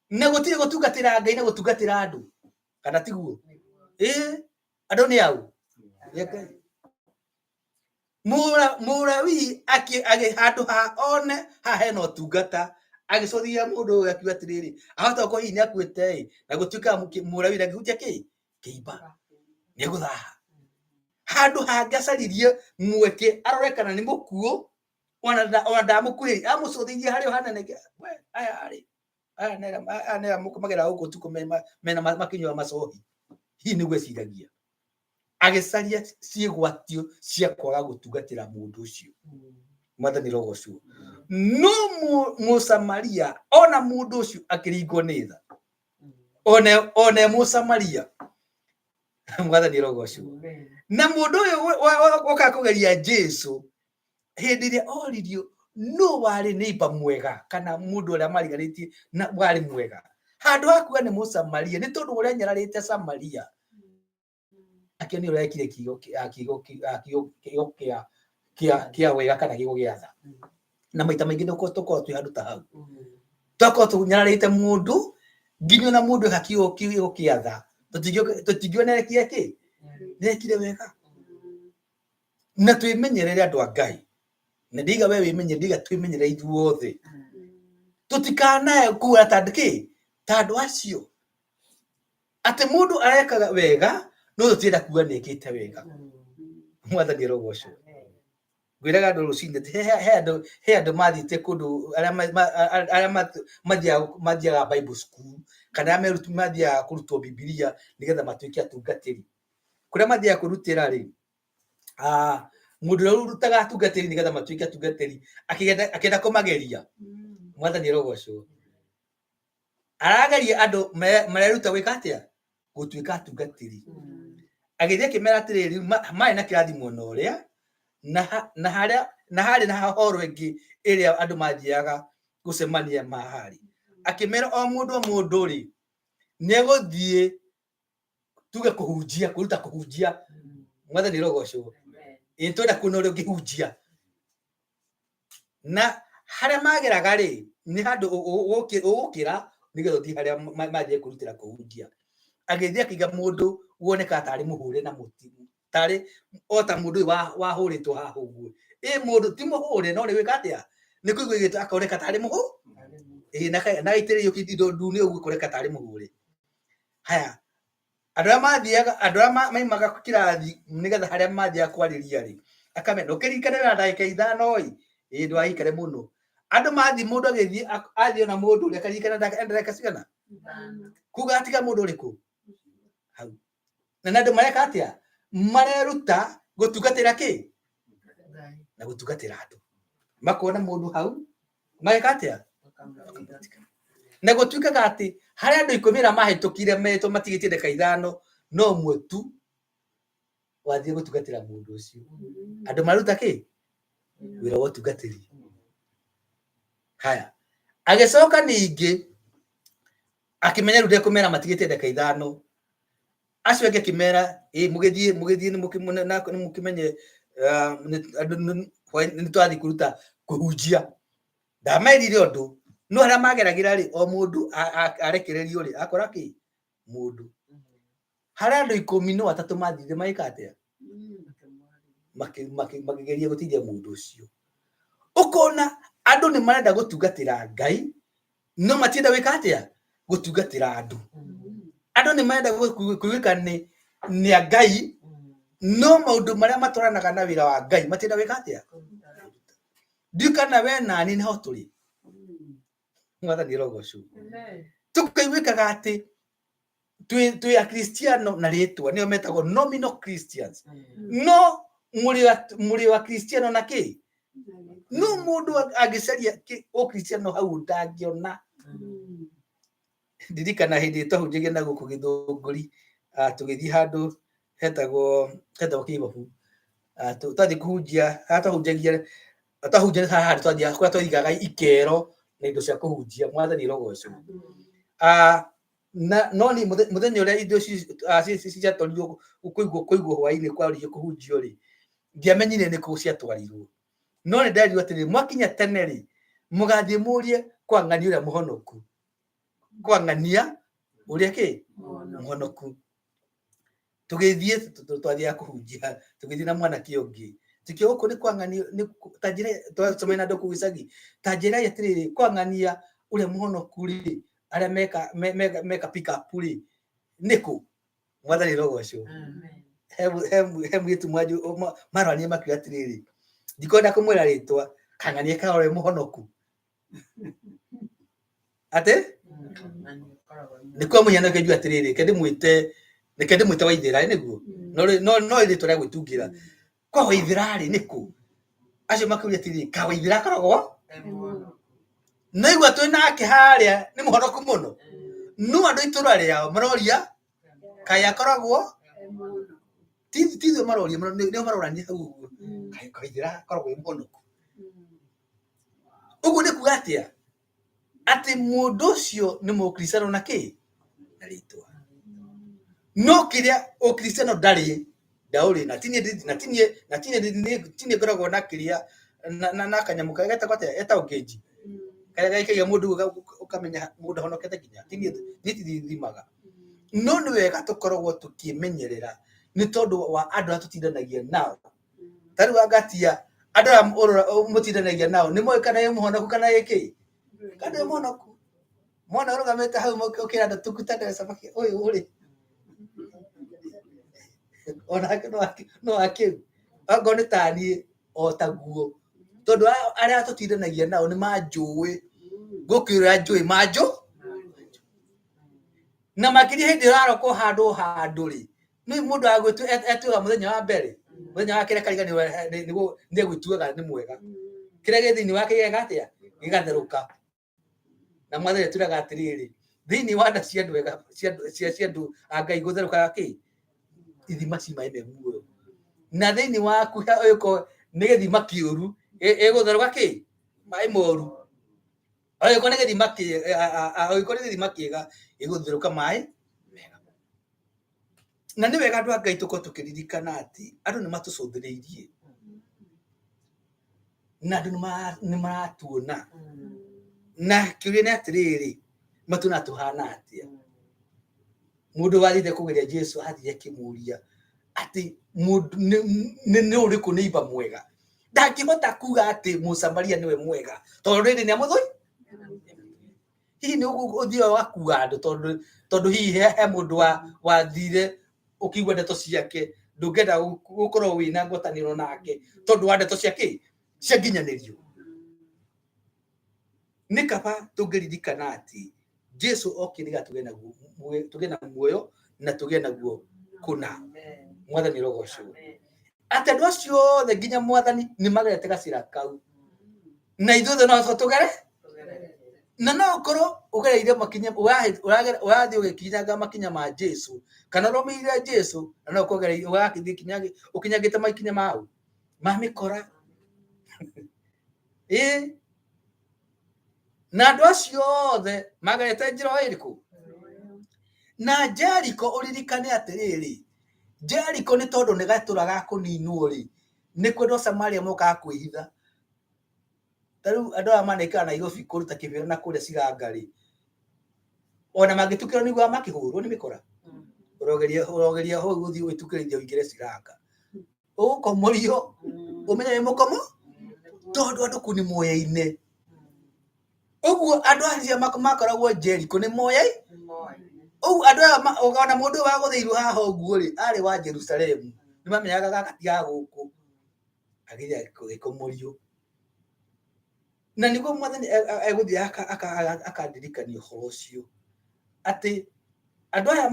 Na gũtirĩ gũtungatĩra Ngai na gũtungatĩra andũ. Kana tiguo? Ĩĩ, andũ nĩ au? Nĩ Ngai. Mũlawii handũ ha one haha hena ũtungata, agĩcũthia mũndũ ũyũ akiuga atĩrĩrĩ, ahota gũkorwo hihi nĩ akuĩte ĩ, na gũtuĩka Mũlawii ndangĩhutia kĩ? Kĩimba. Nĩ egũthaha. Handũ hangĩ acaririe mweke arore kana nĩ mũkuũ, ona ndamũkuhĩrĩria, amũcũthĩirie harĩa o hanene, we, aya rĩ, aya nĩ aya mageraga gũkũ ũtukũ mena makĩnyua macohi. Hihi nĩguo eciragia. Agĩcaria ciĩgwatio cia kwaga gũtungatĩra mũndũ ũcio. Mwathani rogocwo. No Mũsamaria ona mũndũ ũcio akĩringwo nĩ tha. One Mũsamaria. Mwathani rogocwo. Na mũndũ ũyũ woka kũgeria Jesu hĩndĩ ĩrĩa oririo nũ warĩ neighbor mwega kana mũndũ ũrĩa mariganĩtie na warĩ mwega, handũ ha kuga nĩ Mũsamaria nĩ tondũ ũrĩa anyararĩte Samaria, akĩonio ũrĩa ekire kiugo kĩa wega kana kiugo gĩa tha. Na maita maingĩ nĩ tũkoragwo twĩ handũ ta hau, twakorwo tũnyararĩte mũndũ nginya ona mũndũ eka kiugo kĩa tha tũtingĩona ekire kĩ, nĩekire wega. Na twĩmenyerere andũ a Ngai, na ndiga we wĩmenyere, ndiga twĩmenyerere ithuothe. Tũtikanae kuga ta kĩ ta andũ acio atĩ mũndũ arekaga wega no tũtirenda kuga nĩ ekĩte wega. Mwathani arogocwo. Ngwĩraga andũ rũcinĩ atĩ he andũ mathiĩte kũndũ arĩa arĩa mathiaga Bible school kana arĩa mathiaga kũrutwo Bibilia nĩgetha matuĩke atungatĩri. Kũrĩa mathiaga kwĩrutĩra rĩ, mũndũ ũrĩa ũrutaga atungatĩri nĩgetha matuĩke atungatĩri akĩenda kũmageria. Mwathani arogocwo. Arageria andũ mareruta gwĩka atĩa? Gũtuĩka atungatĩri. Agĩthiĩ akĩmera atĩrĩrĩ, marĩ na kĩrathi mwena ũrĩa na harĩa na harĩ na horo ĩngĩ ĩrĩa andũ mathiaga gũcemania maharĩ. Akĩmera o mũndũ o mũndũ rĩ, nĩ egũthiĩ tuge kũhunjia, kwĩruta kũhunjia. Mwathani arogocwo. Ĩ twenda kuona ũrĩa ũngĩhunjia. Na harĩa mageraga rĩ, nĩ handũ ũgũkĩra nĩgetha ũthiĩ harĩa mathiĩ kwĩrutĩra kũhunjia. Agĩthiĩ akĩiga mũndũ wonekaga tarĩ mũhũre na mũtĩ, tarĩ o ta mũndũ ũyũ wahũrĩtwo haha ũguo. Ĩ mũndũ ti mũhũre no nĩ gwĩka atĩa? Nĩ kũigua aiguĩte akoneka tarĩ mũhũ, ĩ na agaitĩrĩrio indo ndune ũguo akoneka tarĩ mũhũre. Haya, andũ arĩa mathiaga, andũ arĩa maimaga kĩrathi nĩgetha harĩa mathiaga kwarĩria rĩ, akamera ũkĩririkane wĩna ndagĩka ithano ĩ, ĩ ndũgaikare mũno. Andũ mathiĩ mũndũ agĩthiĩ athiĩ ona mũndũ ũrĩa akaririkana ndagĩka cigana? Kuga atiga mũndũ ũrĩkũ? Hau. Na nĩ andũ mareka atĩa? Mareruta gũtungatĩra kĩ? Na gũtungatĩra andũ. Makona mũndũ hau, mageka atĩa? Na gũtuĩkaga atĩ harĩ andũ ikũmi arĩa mahĩtũkire metwo matigĩtie ndagĩka ithano, no ũmwe tu wathiĩ gũtungatĩra mũndũ ũcio. Andũ maruta kĩ? Wĩra wa ũtungatĩri. Haya, agĩcoka ningĩ akĩmenya rĩu ndekũmera matigĩtie ndagĩka ithano. Acio angĩ akĩmera, ĩ mũgĩthiĩ mũgĩthiĩ nĩ mũkĩmenye andũ nĩ twathiĩ kũruta kũhunjia. Ndamerire ũndũ, no harĩa mageragĩra rĩ, o mũndũ arekererio rĩ, akora kĩ? Mũndũ. Harĩ andũ ikũmi no atatũ mathire magĩka atĩa? Makĩgeria gũteithia mũndũ ũcio. Ũkona andũ nĩ marenda gũtungatĩra Ngai, no matienda gwĩka atĩa? Gũtungatĩra andũ. Andũ nĩ marenda kũiguĩka nĩ a Ngai, no maũndũ marĩa matwaranaga na wĩra wa Ngai matienda gwĩka atĩa? Ndiũĩ kana we nani nĩho tũrĩ. Mwathani arogocwo. Tũkaiguĩkaga atĩ twĩ akristiano na rĩtwa nĩo metagwo nominal Christians, no mũrĩ wa kristiano na kĩ? No mũndũ angĩcaria ũkristiano hau ndangĩona. Ndirikana hĩndĩ twahunjagia na gũkũ Gĩthũngũri, tũgĩthiĩ handũ hetagwo Kĩbabu. Twathiĩ kũhunjia, harĩa twahunjagia, twahunjagia haha handũ twathiaga kũrĩa twaigaga ikero na indo cia kũhunjia. Mwathani arogocwo. Na no ni mũthenya ũrĩa indo ciatwarirwo kũigwo hwainĩ kwarĩrio kũhunjio rĩ, ndiamenyire nĩ kũ ciatwarirwo. No nĩ nderirwo atĩrĩrĩ, mwakinya tene rĩ, mũgathiĩ mũrie kwa ng'ania ũrĩa mũhonoku. Kwa ng'ania ũrĩa kĩ? Mũhonoku. Tũgĩthiĩ twathiaga kũhunjia, tũgĩthiĩ na mwanake ũngĩ. Tũkĩũria gũkũ nĩ kwa ng'ania, ta njĩra twacemania na andũ kũu gĩcagi, ta njĩrai atĩrĩrĩ, kwa ng'ania ũrĩa mũhonoku rĩ, arĩa meka pick up rĩ, nĩ kũ? Mwathani arogocwo. He mũirĩtu maroranie makiuga atĩrĩrĩ, ndikwenda kũmwĩra rĩtwa, kang'ania karore mũhonoku. Atĩ? Nĩ kwa mũhiano reke njuge atĩrĩrĩ, reke ndĩmwĩte Waithĩra, ĩ nĩguo? No no rĩtwa rĩa gwĩtungĩra. Kwa Waithĩra rĩ, nĩ kũ? Acio makĩũria atĩrĩrĩ, ka Waithĩra akoragwo? Naigua twĩ nake harĩa nĩ mũhonoku mũno. No andũ a itũra rĩao maroria kaĩ akoragwo? Ti ithuĩ maroria, nĩo marorania hau ũguo. Kaĩ Waithĩra akoragwo e mũhonoku? Ũguo nĩ kuga atĩa? Atĩ mũndũ ũcio nĩ mũkristiano na kĩ? Na rĩtwa. No kĩrĩa ũkristiano ndarĩ, ndaũrĩ na tinie na tinie na tinie tinie ngoragwo na kĩrĩa na kanyamũ karĩa getagwo atĩa? Getagwo ngĩnji. Karĩa gaikagia mũndũ ũkamenya mũndũ ahonokete nginya. Tinie niĩ tithimaga. No nĩ wega tũkoragwo tũkĩmenyerera nĩ tondũ wa andũ arĩa tũtindanagia nao. Ta rĩu angatia andũ aya mũtindanagia nao nĩ moĩ kana ĩ mũhonoku kana ĩ kĩ? Kana wĩ mũhonoku mwana ũrũgamĩte hau ũkĩra andũ tukutane samaki ũyũ rĩ onake no akĩu angorwo nĩ taniĩ o taguo tondũ arĩa tũtindanagia nao nĩ manjũĩ gũkĩra njũĩ manjũ na makĩria hĩndĩ ũrarokwo handũ handũ rĩ nĩ mũndũ agwĩtua etuaga mũthenya wa mbere mũthenya wa kerĩ akariganĩrwo nĩ egwĩtuaga nĩ mwega kĩrĩa gĩ thĩinĩ wake gĩgeka atĩa gĩgatherũka na mwathani atwĩraga atĩrĩrĩ thĩinĩ wa nda cia andũ ega cia andũ a Ngai gũtherũkaga kĩ ithima ci maĩ me muoyo na thĩinĩ waku ũyũkorwo nĩ gĩthima kĩũru ĩgũtherũka kĩ maĩ moru ũyũkorwo nĩ gĩthima ũyũkorwo nĩ gĩthima kĩega ĩgũtherũka maĩ mega na nĩ wega andũ a Ngai tũkorwo tũkĩririkana atĩ andũ nĩ matũcũthĩrĩirie na andũ nĩ maratuona na kĩũria nĩ atĩrĩrĩ matuona tũhana atĩa mũndũ wathiĩte kũgeria Jesu athiĩ akĩmũria atĩ mũndũ nĩ ũrĩkũ nĩ iba mwega ndangĩhota kuga atĩ mũsamaria nĩwe mwega tondũ rĩrĩ nĩ amũthũi hihi nĩ ũthiaga ũgakua andũ tondũ tondũ hihi he mũndũ wa wathire ũkĩigua ndeto ciake ndũngĩenda gũkorwo wĩna ngwatanĩro nake tondũ wa ndeto ciake cia nginyanĩrio nĩ kaba tũngĩririkana atĩ Jesu okire nĩgetha tũgĩe naguo tũgĩe na muoyo na tũgĩe naguo kũna mwathani rogocwo atĩ andũ acio othe nginya mwathani nĩ magerete gacĩra kau na ithuothe no tũgere na no ũkorwo ũgereire makinya ũrathiĩ ũgĩkinyanga makinya ma Jesu kana ũrũmĩrĩire Jesu na no ũkorwo ũgereire ũrathiĩ ũkinyangĩte makinya mau ma mĩkora ĩĩ na andũ acio othe magerete njĩra o ĩrĩkũ na Jeriko ũririkane atĩrĩrĩ Jeriko nĩ tondũ nĩ gatũra ga kũninwo rĩ nĩ kwendwo Samaria mokaga kwĩhitha ta rĩu andũ aya manekĩra Nairobi kũruta kĩbĩra na kũrĩa ciganga rĩ ona mangĩtukĩrwo nĩguo makĩhũrwo nĩ mĩkora ũrogeria ũrogeria hau ũthiĩ wĩtukĩrithie ũingĩre ciranga ũgũkomorio ũmenye wĩ mũkomo tondũ andũ kũu nĩ moyaine ũguo andũ acio makoragwo Jeriko nĩ moyai ũguo andũ aya ona mũndũ ũyũ wagũthĩirwo haha ũguo rĩ arĩ wa Jerusalemu nĩ mamenyaga gaka ti ga gũkũ agĩthiĩ agĩkomorio na nĩguo mwathani egũthiĩ akandirikania ũhoro ũcio atĩ andũ aya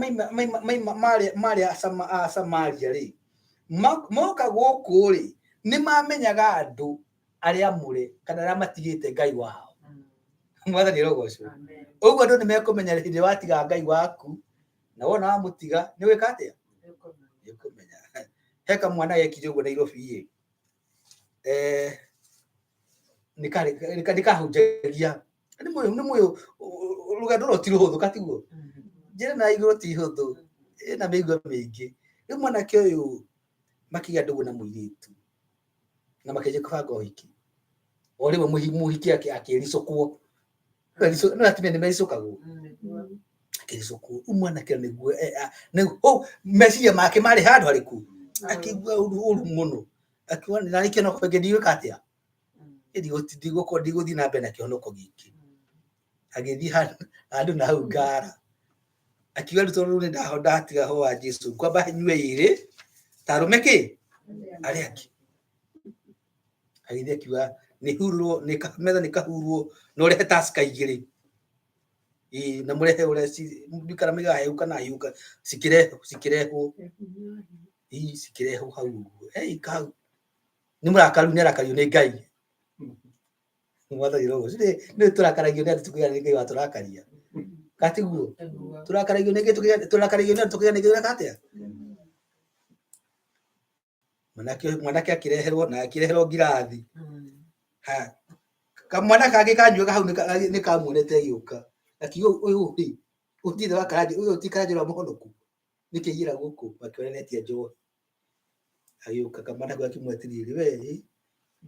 marĩ a Samaria rĩ moka gũkũ rĩ nĩ mamenyaga andũ arĩa amũre kana arĩa matigĩte Ngai wao mwathani arogocwo ũguo andũ nĩ mekũmenya hĩndĩ ĩrĩa watiga Ngai waku na wona wamũtiga nĩ gwĩka atĩa nĩ ũkũmenya he kamwana gekire ũguo Nairobi ĩ nĩ kahunjagia nĩ mũyũ nĩ mũyũ rũgendo rũrũ ti rũhũthũ katiguo njĩra na igũrũ ti hũthũ ĩna mĩigua mĩingĩ rĩu mwanake ũyũ makĩgĩa ndũgũ na mũirĩtu na makĩanjia kũbanga ũhiki o rĩmwe mũhiki akĩricũkwo no atumia nĩ mericũkagwo akĩricũkwo rĩu mwanake nĩguo meciria make marĩ handũ harĩkũ akĩigua ũru mũno akiuga na nĩ kĩhonoko kĩngĩ ndigwĩka atĩa ndigũkorwo ndigũthiĩ na mbere na kĩhonoko gĩkĩ agĩthiĩ handũ na hau ngara akiuga rĩu tondũ nĩ ndatiga ho wa Jesu ngwamba nyue ĩrĩ ta arũme kĩ arĩa angĩ agĩthiĩ akiuga nĩ hurwo nĩ metha nĩ kahurwo na ũrehe Tusker igĩrĩ ĩĩ na mũrehe ũrĩa ndikara mĩgaga hehu kana hiũ cikĩrehwo cikĩrehwo ĩĩ cikĩrehwo hau ũguo eika hau nĩ mũrakaru nĩ arakario nĩ Ngai mwathani roho nĩ tũrakaragio nĩ andũ tũkĩgĩa nĩ Ngai watũrakaria katiguo tũrakaragio nĩ Ngai tũrakaragio nĩ andũ tũkĩgĩa nĩ Ngai ũreka atĩa mwanake mwanake akĩreherwo na akĩreherwo ngirathi ha kamwana kangĩ kanyuaga hau nĩ kamuonete agĩũka akiuga ũyũ rĩ ũtirĩ wa karanja ũyũ ti karanja ũrĩa mũhonoku nĩkĩ aiyĩra gũkũ makĩona nĩ njohi agĩũka kamwana kau akĩmwĩra atĩrĩrĩ we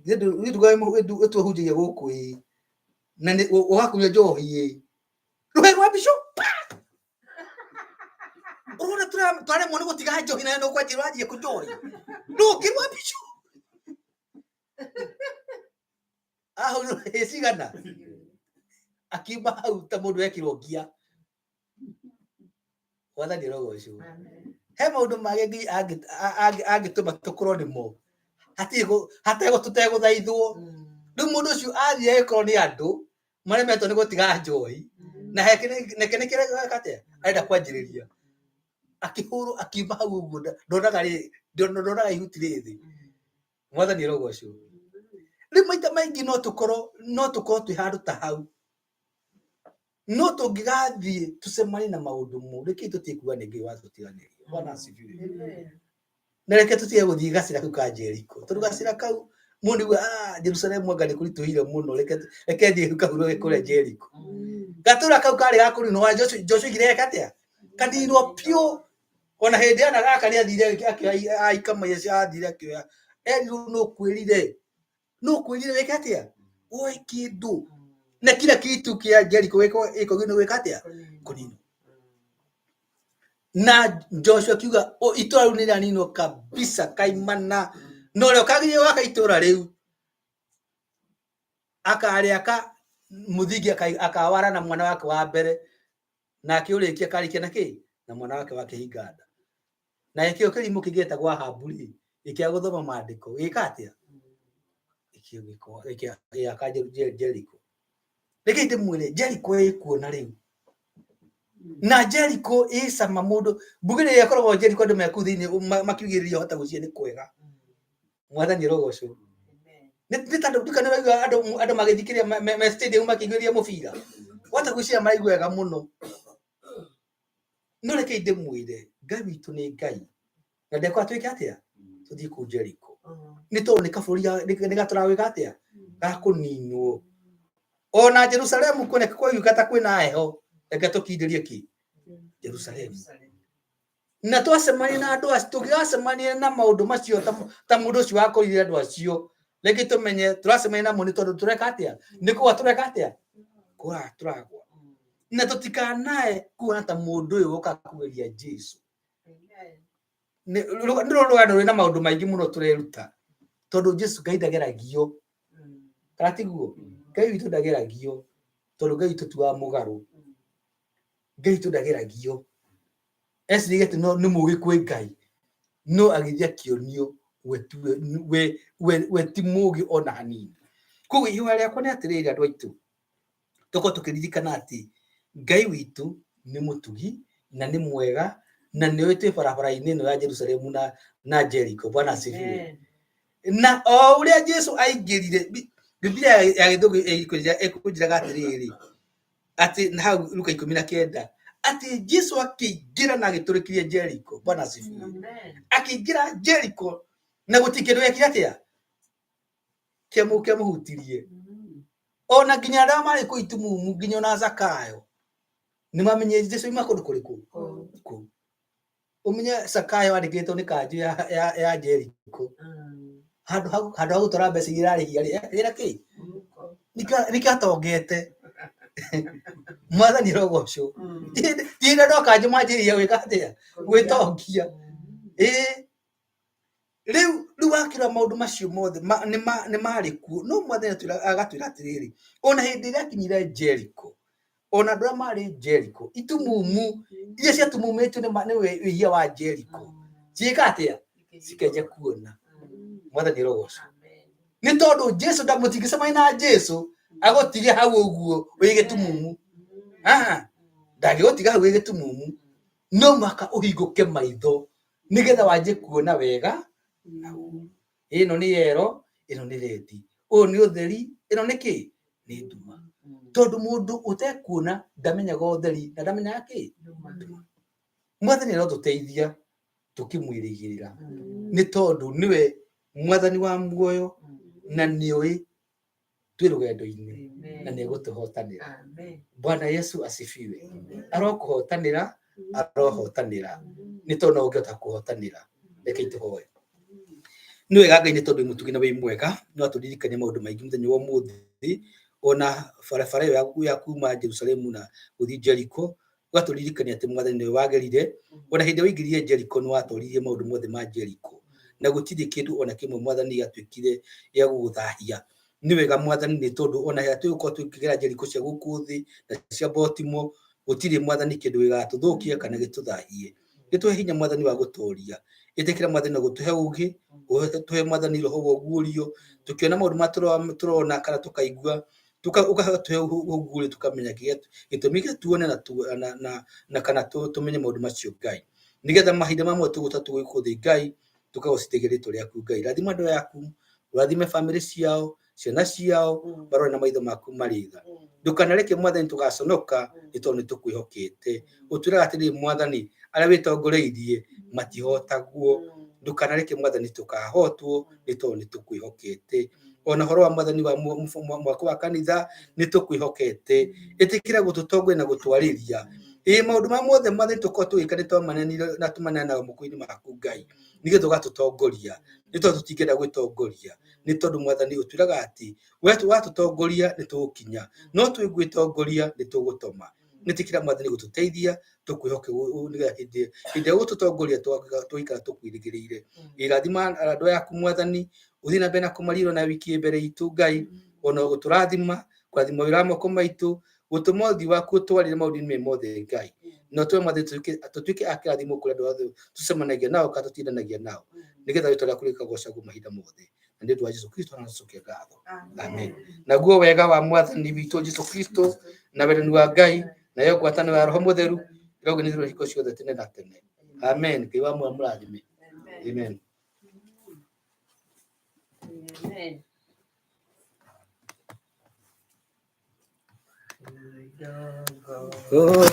ĩtũhunjagia gũkũ ĩ na ũgakũnyua njohi ĩ rũhĩ rwa mbicu ũrona twaremwo nĩ gũtiga njohi na nĩ ũranjia kũ njohi rũngĩ rwa mbicu ahũrirwo hĩ cigana Akiuma hau ta mũndũ wekĩrwo ngia. Mwathani arogocwo. He maũndũ mangĩ Ngai angĩtũma tũkorwo nĩmo hatirĩ tũtegũthaithwo. Rĩu mũndũ ũcio athiĩ agĩkorwo nĩ andũ maremetwo nĩ gũtiga njohi na neke nĩ kĩrĩa atĩa arenda kwanjĩrĩria, akĩhũrwo akiuma hau ũguo ndonaga ndonaga ihuti rĩ thĩ. Mwathani arogocwo. Rĩu maita maingĩ no tũkorwo twĩ handũ ta hau, no tũngĩgathiĩ tũcemanie na maũndũ moru, reke tũtige kuga nĩ Ngai watũtiganĩria. Bwana asifiwe. Na reke tũtige gũthiĩ gacĩra kau ka Jeriko, tondũ gacĩra kau mũndũ nĩguo Jerusalemu anga nĩ kũritũhire mũno, reke thiĩ kahurũke kũrĩa Jeriko. Gatũra kau karĩ ga kũninwo. Joshua oigire eke atĩa? Kaninwo biũ. Ona hĩndĩ ĩyo gaka nĩ athire akĩoya aikama acio, athire akĩoya, erirwo nũ kwĩrire wĩke atĩa? Woe kĩndũ na kila kitu kĩa Jeriko gĩko nĩ gwĩka atĩa? Kũninwo. Na Joshua akiuga, "Itũra rĩu nĩ rĩaninwo kabisa kaimana, na ũrĩa ũkagĩrĩire gwaka itũra rĩu akarĩaka mũthingi akawara na mwana wake wa mbere, na akĩũrĩkia akarĩkia na kĩ na mwana wake wa kĩhinga nda." Na gĩkĩo kĩrimũ kĩngĩ gĩtagwo Ahabu rĩ, gĩkĩaga gũthoma maandĩko, gĩka atĩa? Gĩaka Jeriko. Reke ndĩmwĩre, Jeriko ĩkuo na rĩu, na Jeriko ĩ cama. Mũndũ mbugĩrĩria ĩkoragwo Jeriko, andũ me kũu thĩinĩ makiugĩrĩria hota gwĩciria nĩ kwega. Mwathani arogocwo. Nĩ tondũ nduka nĩ ũraigua andũ magĩthiĩ kĩrĩa me stadium makĩiguĩria mũbira, wahota gwĩciria maraigua wega mũno. No reke ndĩmwĩre, Ngai witũ nĩ Ngai na ndekwaga twĩke atĩa? Tũthiĩ kũu Jeriko, nĩ tondũ nĩ kabũrũri nĩ gatũraga gwĩka atĩa? Gakũninwo. Ona Jerusalemu kuoneka kwaiguĩka ta kwĩna heho, reke tũkindĩrie kĩ Jerusalemu. Na twacemania na andũ acio, tũngĩgacemania na maũndũ macio ta mũndũ ũcio wakorire andũ acio, reke tũmenye tũracemania namo nĩ tondũ tũreka atĩa? Nĩ kũgwa tũreka atĩa? Kũra tũragwa. Na tũtikanae kuona ta mũndũ ũyũ woka kũgeria Jesu. Nĩ rũgano rwĩna maũndũ maingĩ mũno tũreruta, tondũ Jesu Ngai ndageragio, kana tiguo? Ngai witũ ndageragio, tondũ Ngai witũ ti wa mũgarũ. Ngai witũ ndageragio. Eciragia atĩ no nĩ mũũgĩ kwĩ Ngai, no agĩthiĩ akĩonio we ti mũũgĩ ona hanini. Koguo ihoya rĩakwa nĩ atĩrĩrĩ, andũ aitũ, tũkorwo tũkĩririkana atĩ Ngai witũ nĩ mũtugi na nĩ mwega na nĩoĩ twĩ barabara-inĩ ĩno ya Jerusalemu na Jericho. Bwana asifiwe. Na o ũrĩa Jesu aingĩrire, Biblia ya Gĩthũngũ ĩkũnjĩraga atĩrĩrĩ, atĩ na hau Luka 19, atĩ Jesu akĩingĩra na agĩtũrĩkirie Jericho. Bwana asifiwe. Akĩingĩra Jericho na gũtirĩ kĩndũ gekire atĩa kĩamũhutirie, ona nginya arĩa marĩ kũu itumumu, nginya ona Zakayo nĩ mamenyire Jesu ima kũndũ kũrĩkũ kũu. Ũmenye Zakayo andĩkĩtwo nĩ kanjũ ya Jericho, handũ ha gũtwara mbeca iria ararĩhia rĩ, wĩra kĩ nĩkĩo atongete. Mwathani arogocwo. Ti hĩndĩ andũ a kanjũ manjĩrĩria gwĩka atĩa? Gwĩtongia. Ĩĩ, rĩu wakĩrora maũndũ macio mothe nĩ marĩ kuo, no Mwathani agatwĩra atĩrĩrĩ, ona hĩndĩ ĩrĩa akinyire Jericho, ona andũ arĩa marĩ Jericho itumumu iria ciatumumĩtio nĩ wĩhia wa Jericho ciĩka atĩa? Cikenja kuona. Mwathani arogocwo. Nĩ tondũ Jesu ndamũtingĩcemania na Jesu agũtige hau ũguo wĩ gĩtumumu. Aha, ndangĩgũtiga hau wĩ gĩtumumu. No mũhaka ũhingũke maitho nĩgetha wanjie kuona wega na ũru. Ĩno nĩ yero, ĩno nĩ red, ũyũ nĩ ũtheri, ĩno nĩ kĩ? Nĩ nduma. Tondũ mũndũ ũtekuona ndamenyaga ũtheri na ndamenyaga kĩ nduma. Mwathani arotũteithia tũkĩmwĩrĩgĩrĩra, nĩ tondũ nĩwe Mwathani wa muoyo na nĩoĩ twĩ rũgendo-inĩ na nĩ egũtũhotanĩra. Bwana Yesu asifiwe. Arokũhotanĩra, arohotanĩra, nĩ tondũ no ũngĩhota kũhotanĩra. Reke tũhoe. Nĩ wega Ngai, nĩ tondũ wĩ mũtugi na wĩ mwega, no atũririkanie maũndũ maingĩ mũthenya wa ũmũthĩ, ona barabara ĩyo ya kuma Jerusalemu na gũthiĩ Jericho, ũgatũririkania atĩ Mwathani nĩwe wagerire. Ona hĩndĩ ĩrĩa waingĩrire Jericho, nĩ watoririe maũndũ mothe ma Jericho na gũtirĩ kĩndũ ona kĩmwe, Mwathani, gĩatuĩkire gĩa gũgũthahia. Nĩ wega mwathani nĩ tondũ ona rĩrĩa tũgũkorwo tũkĩgera Jeriko cia gũkũ thĩ na cia Baltimore, gũtirĩ mwathani kĩndũ gĩgatũthũkia kana gĩtũthahie. Gĩtũhe hinya mwathani wa gũtoria. Ĩtĩkĩra mwathani na gũtũhe ũgĩ, ũtũhe mwathani roho wa ũguũrio, tũkĩona maũndũ marĩa tũrona kana tũkaigua, ũgatũhe ũguũrio tũkamenya kĩrĩa gĩtũmi gĩa tuone na na kana tũmenye maũndũ macio Ngai. Nĩgetha mahinda mamwe tũgũta tũgũkũ thĩ Ngai, tũkagocithagia rĩtwa rĩaku Ngai. Rathima andũ aku, ũrathime bamĩrĩ ciao, ciana ciao, marore na maitho maku marĩ tha. Ndũkanareke mwathani tũgaconoka nĩ tondũ nĩ tũkwĩhokete. Ũtwĩraga atĩrĩrĩ mwathani, arĩa wĩtongoreirie matihotagwo. Ndũkanareke mwathani tũkahotwo nĩ tondũ nĩ tũkwĩhokete. Ona ũhoro wa mwathani wa mwako wa kanitha nĩ tũkwĩhokete. Ĩtĩkĩra gũtũtongoria na gũtwarĩria. Ĩĩ maũndũ ma mothe mwathani tũkorwo tũgĩka nĩ twamanenire na tũmaneanaga moko-inĩ maku Ngai, nĩgetha ũgatũtongoria. Nĩ tondũ tũtingĩenda gwĩtongoria, nĩ tondũ mwathani ũtwĩraga atĩ we watũtongoria nĩ tũgũkinya, no twĩgwĩtongoria nĩ tũgũtoma. Nĩtĩkĩra mwathani gũtũteithia tũkwĩhoke nĩgetha hĩndĩ ĩrĩa ũgũtũtongoria tũgaikara tũkwĩrĩgĩrĩire. Ĩrathima andũ yaku mwathani, ũthiĩ na mbere na kũmarira na wiki ĩ mbere itũ Ngai, ona gũtũrathima, kũrathima wĩra wa moko maitũ, gũtũma ũthiũ waku ũtwarĩre maũndũ-inĩ mothe Ngai. Na ũtũme mwathani tũtuĩke a kĩrathimo kũrĩ andũ othe tũcemanagia nao kana tũtindanagia nao, nĩgetha rĩtwa rĩaku rĩkagocagwo mahinda mothe. Na nĩ ũndũ wa Jesu Kristo na ngatho. Amen. Naguo wega wa mwathani witũ Jesu Kristo na wendani wa Ngai nayo ngwatanĩro ya Roho Mũtheru ĩrogenĩrwo hingo ciothe tene na tene. Amen. Ngai wa muoyo mũrathime. Amen. Amen. Oh.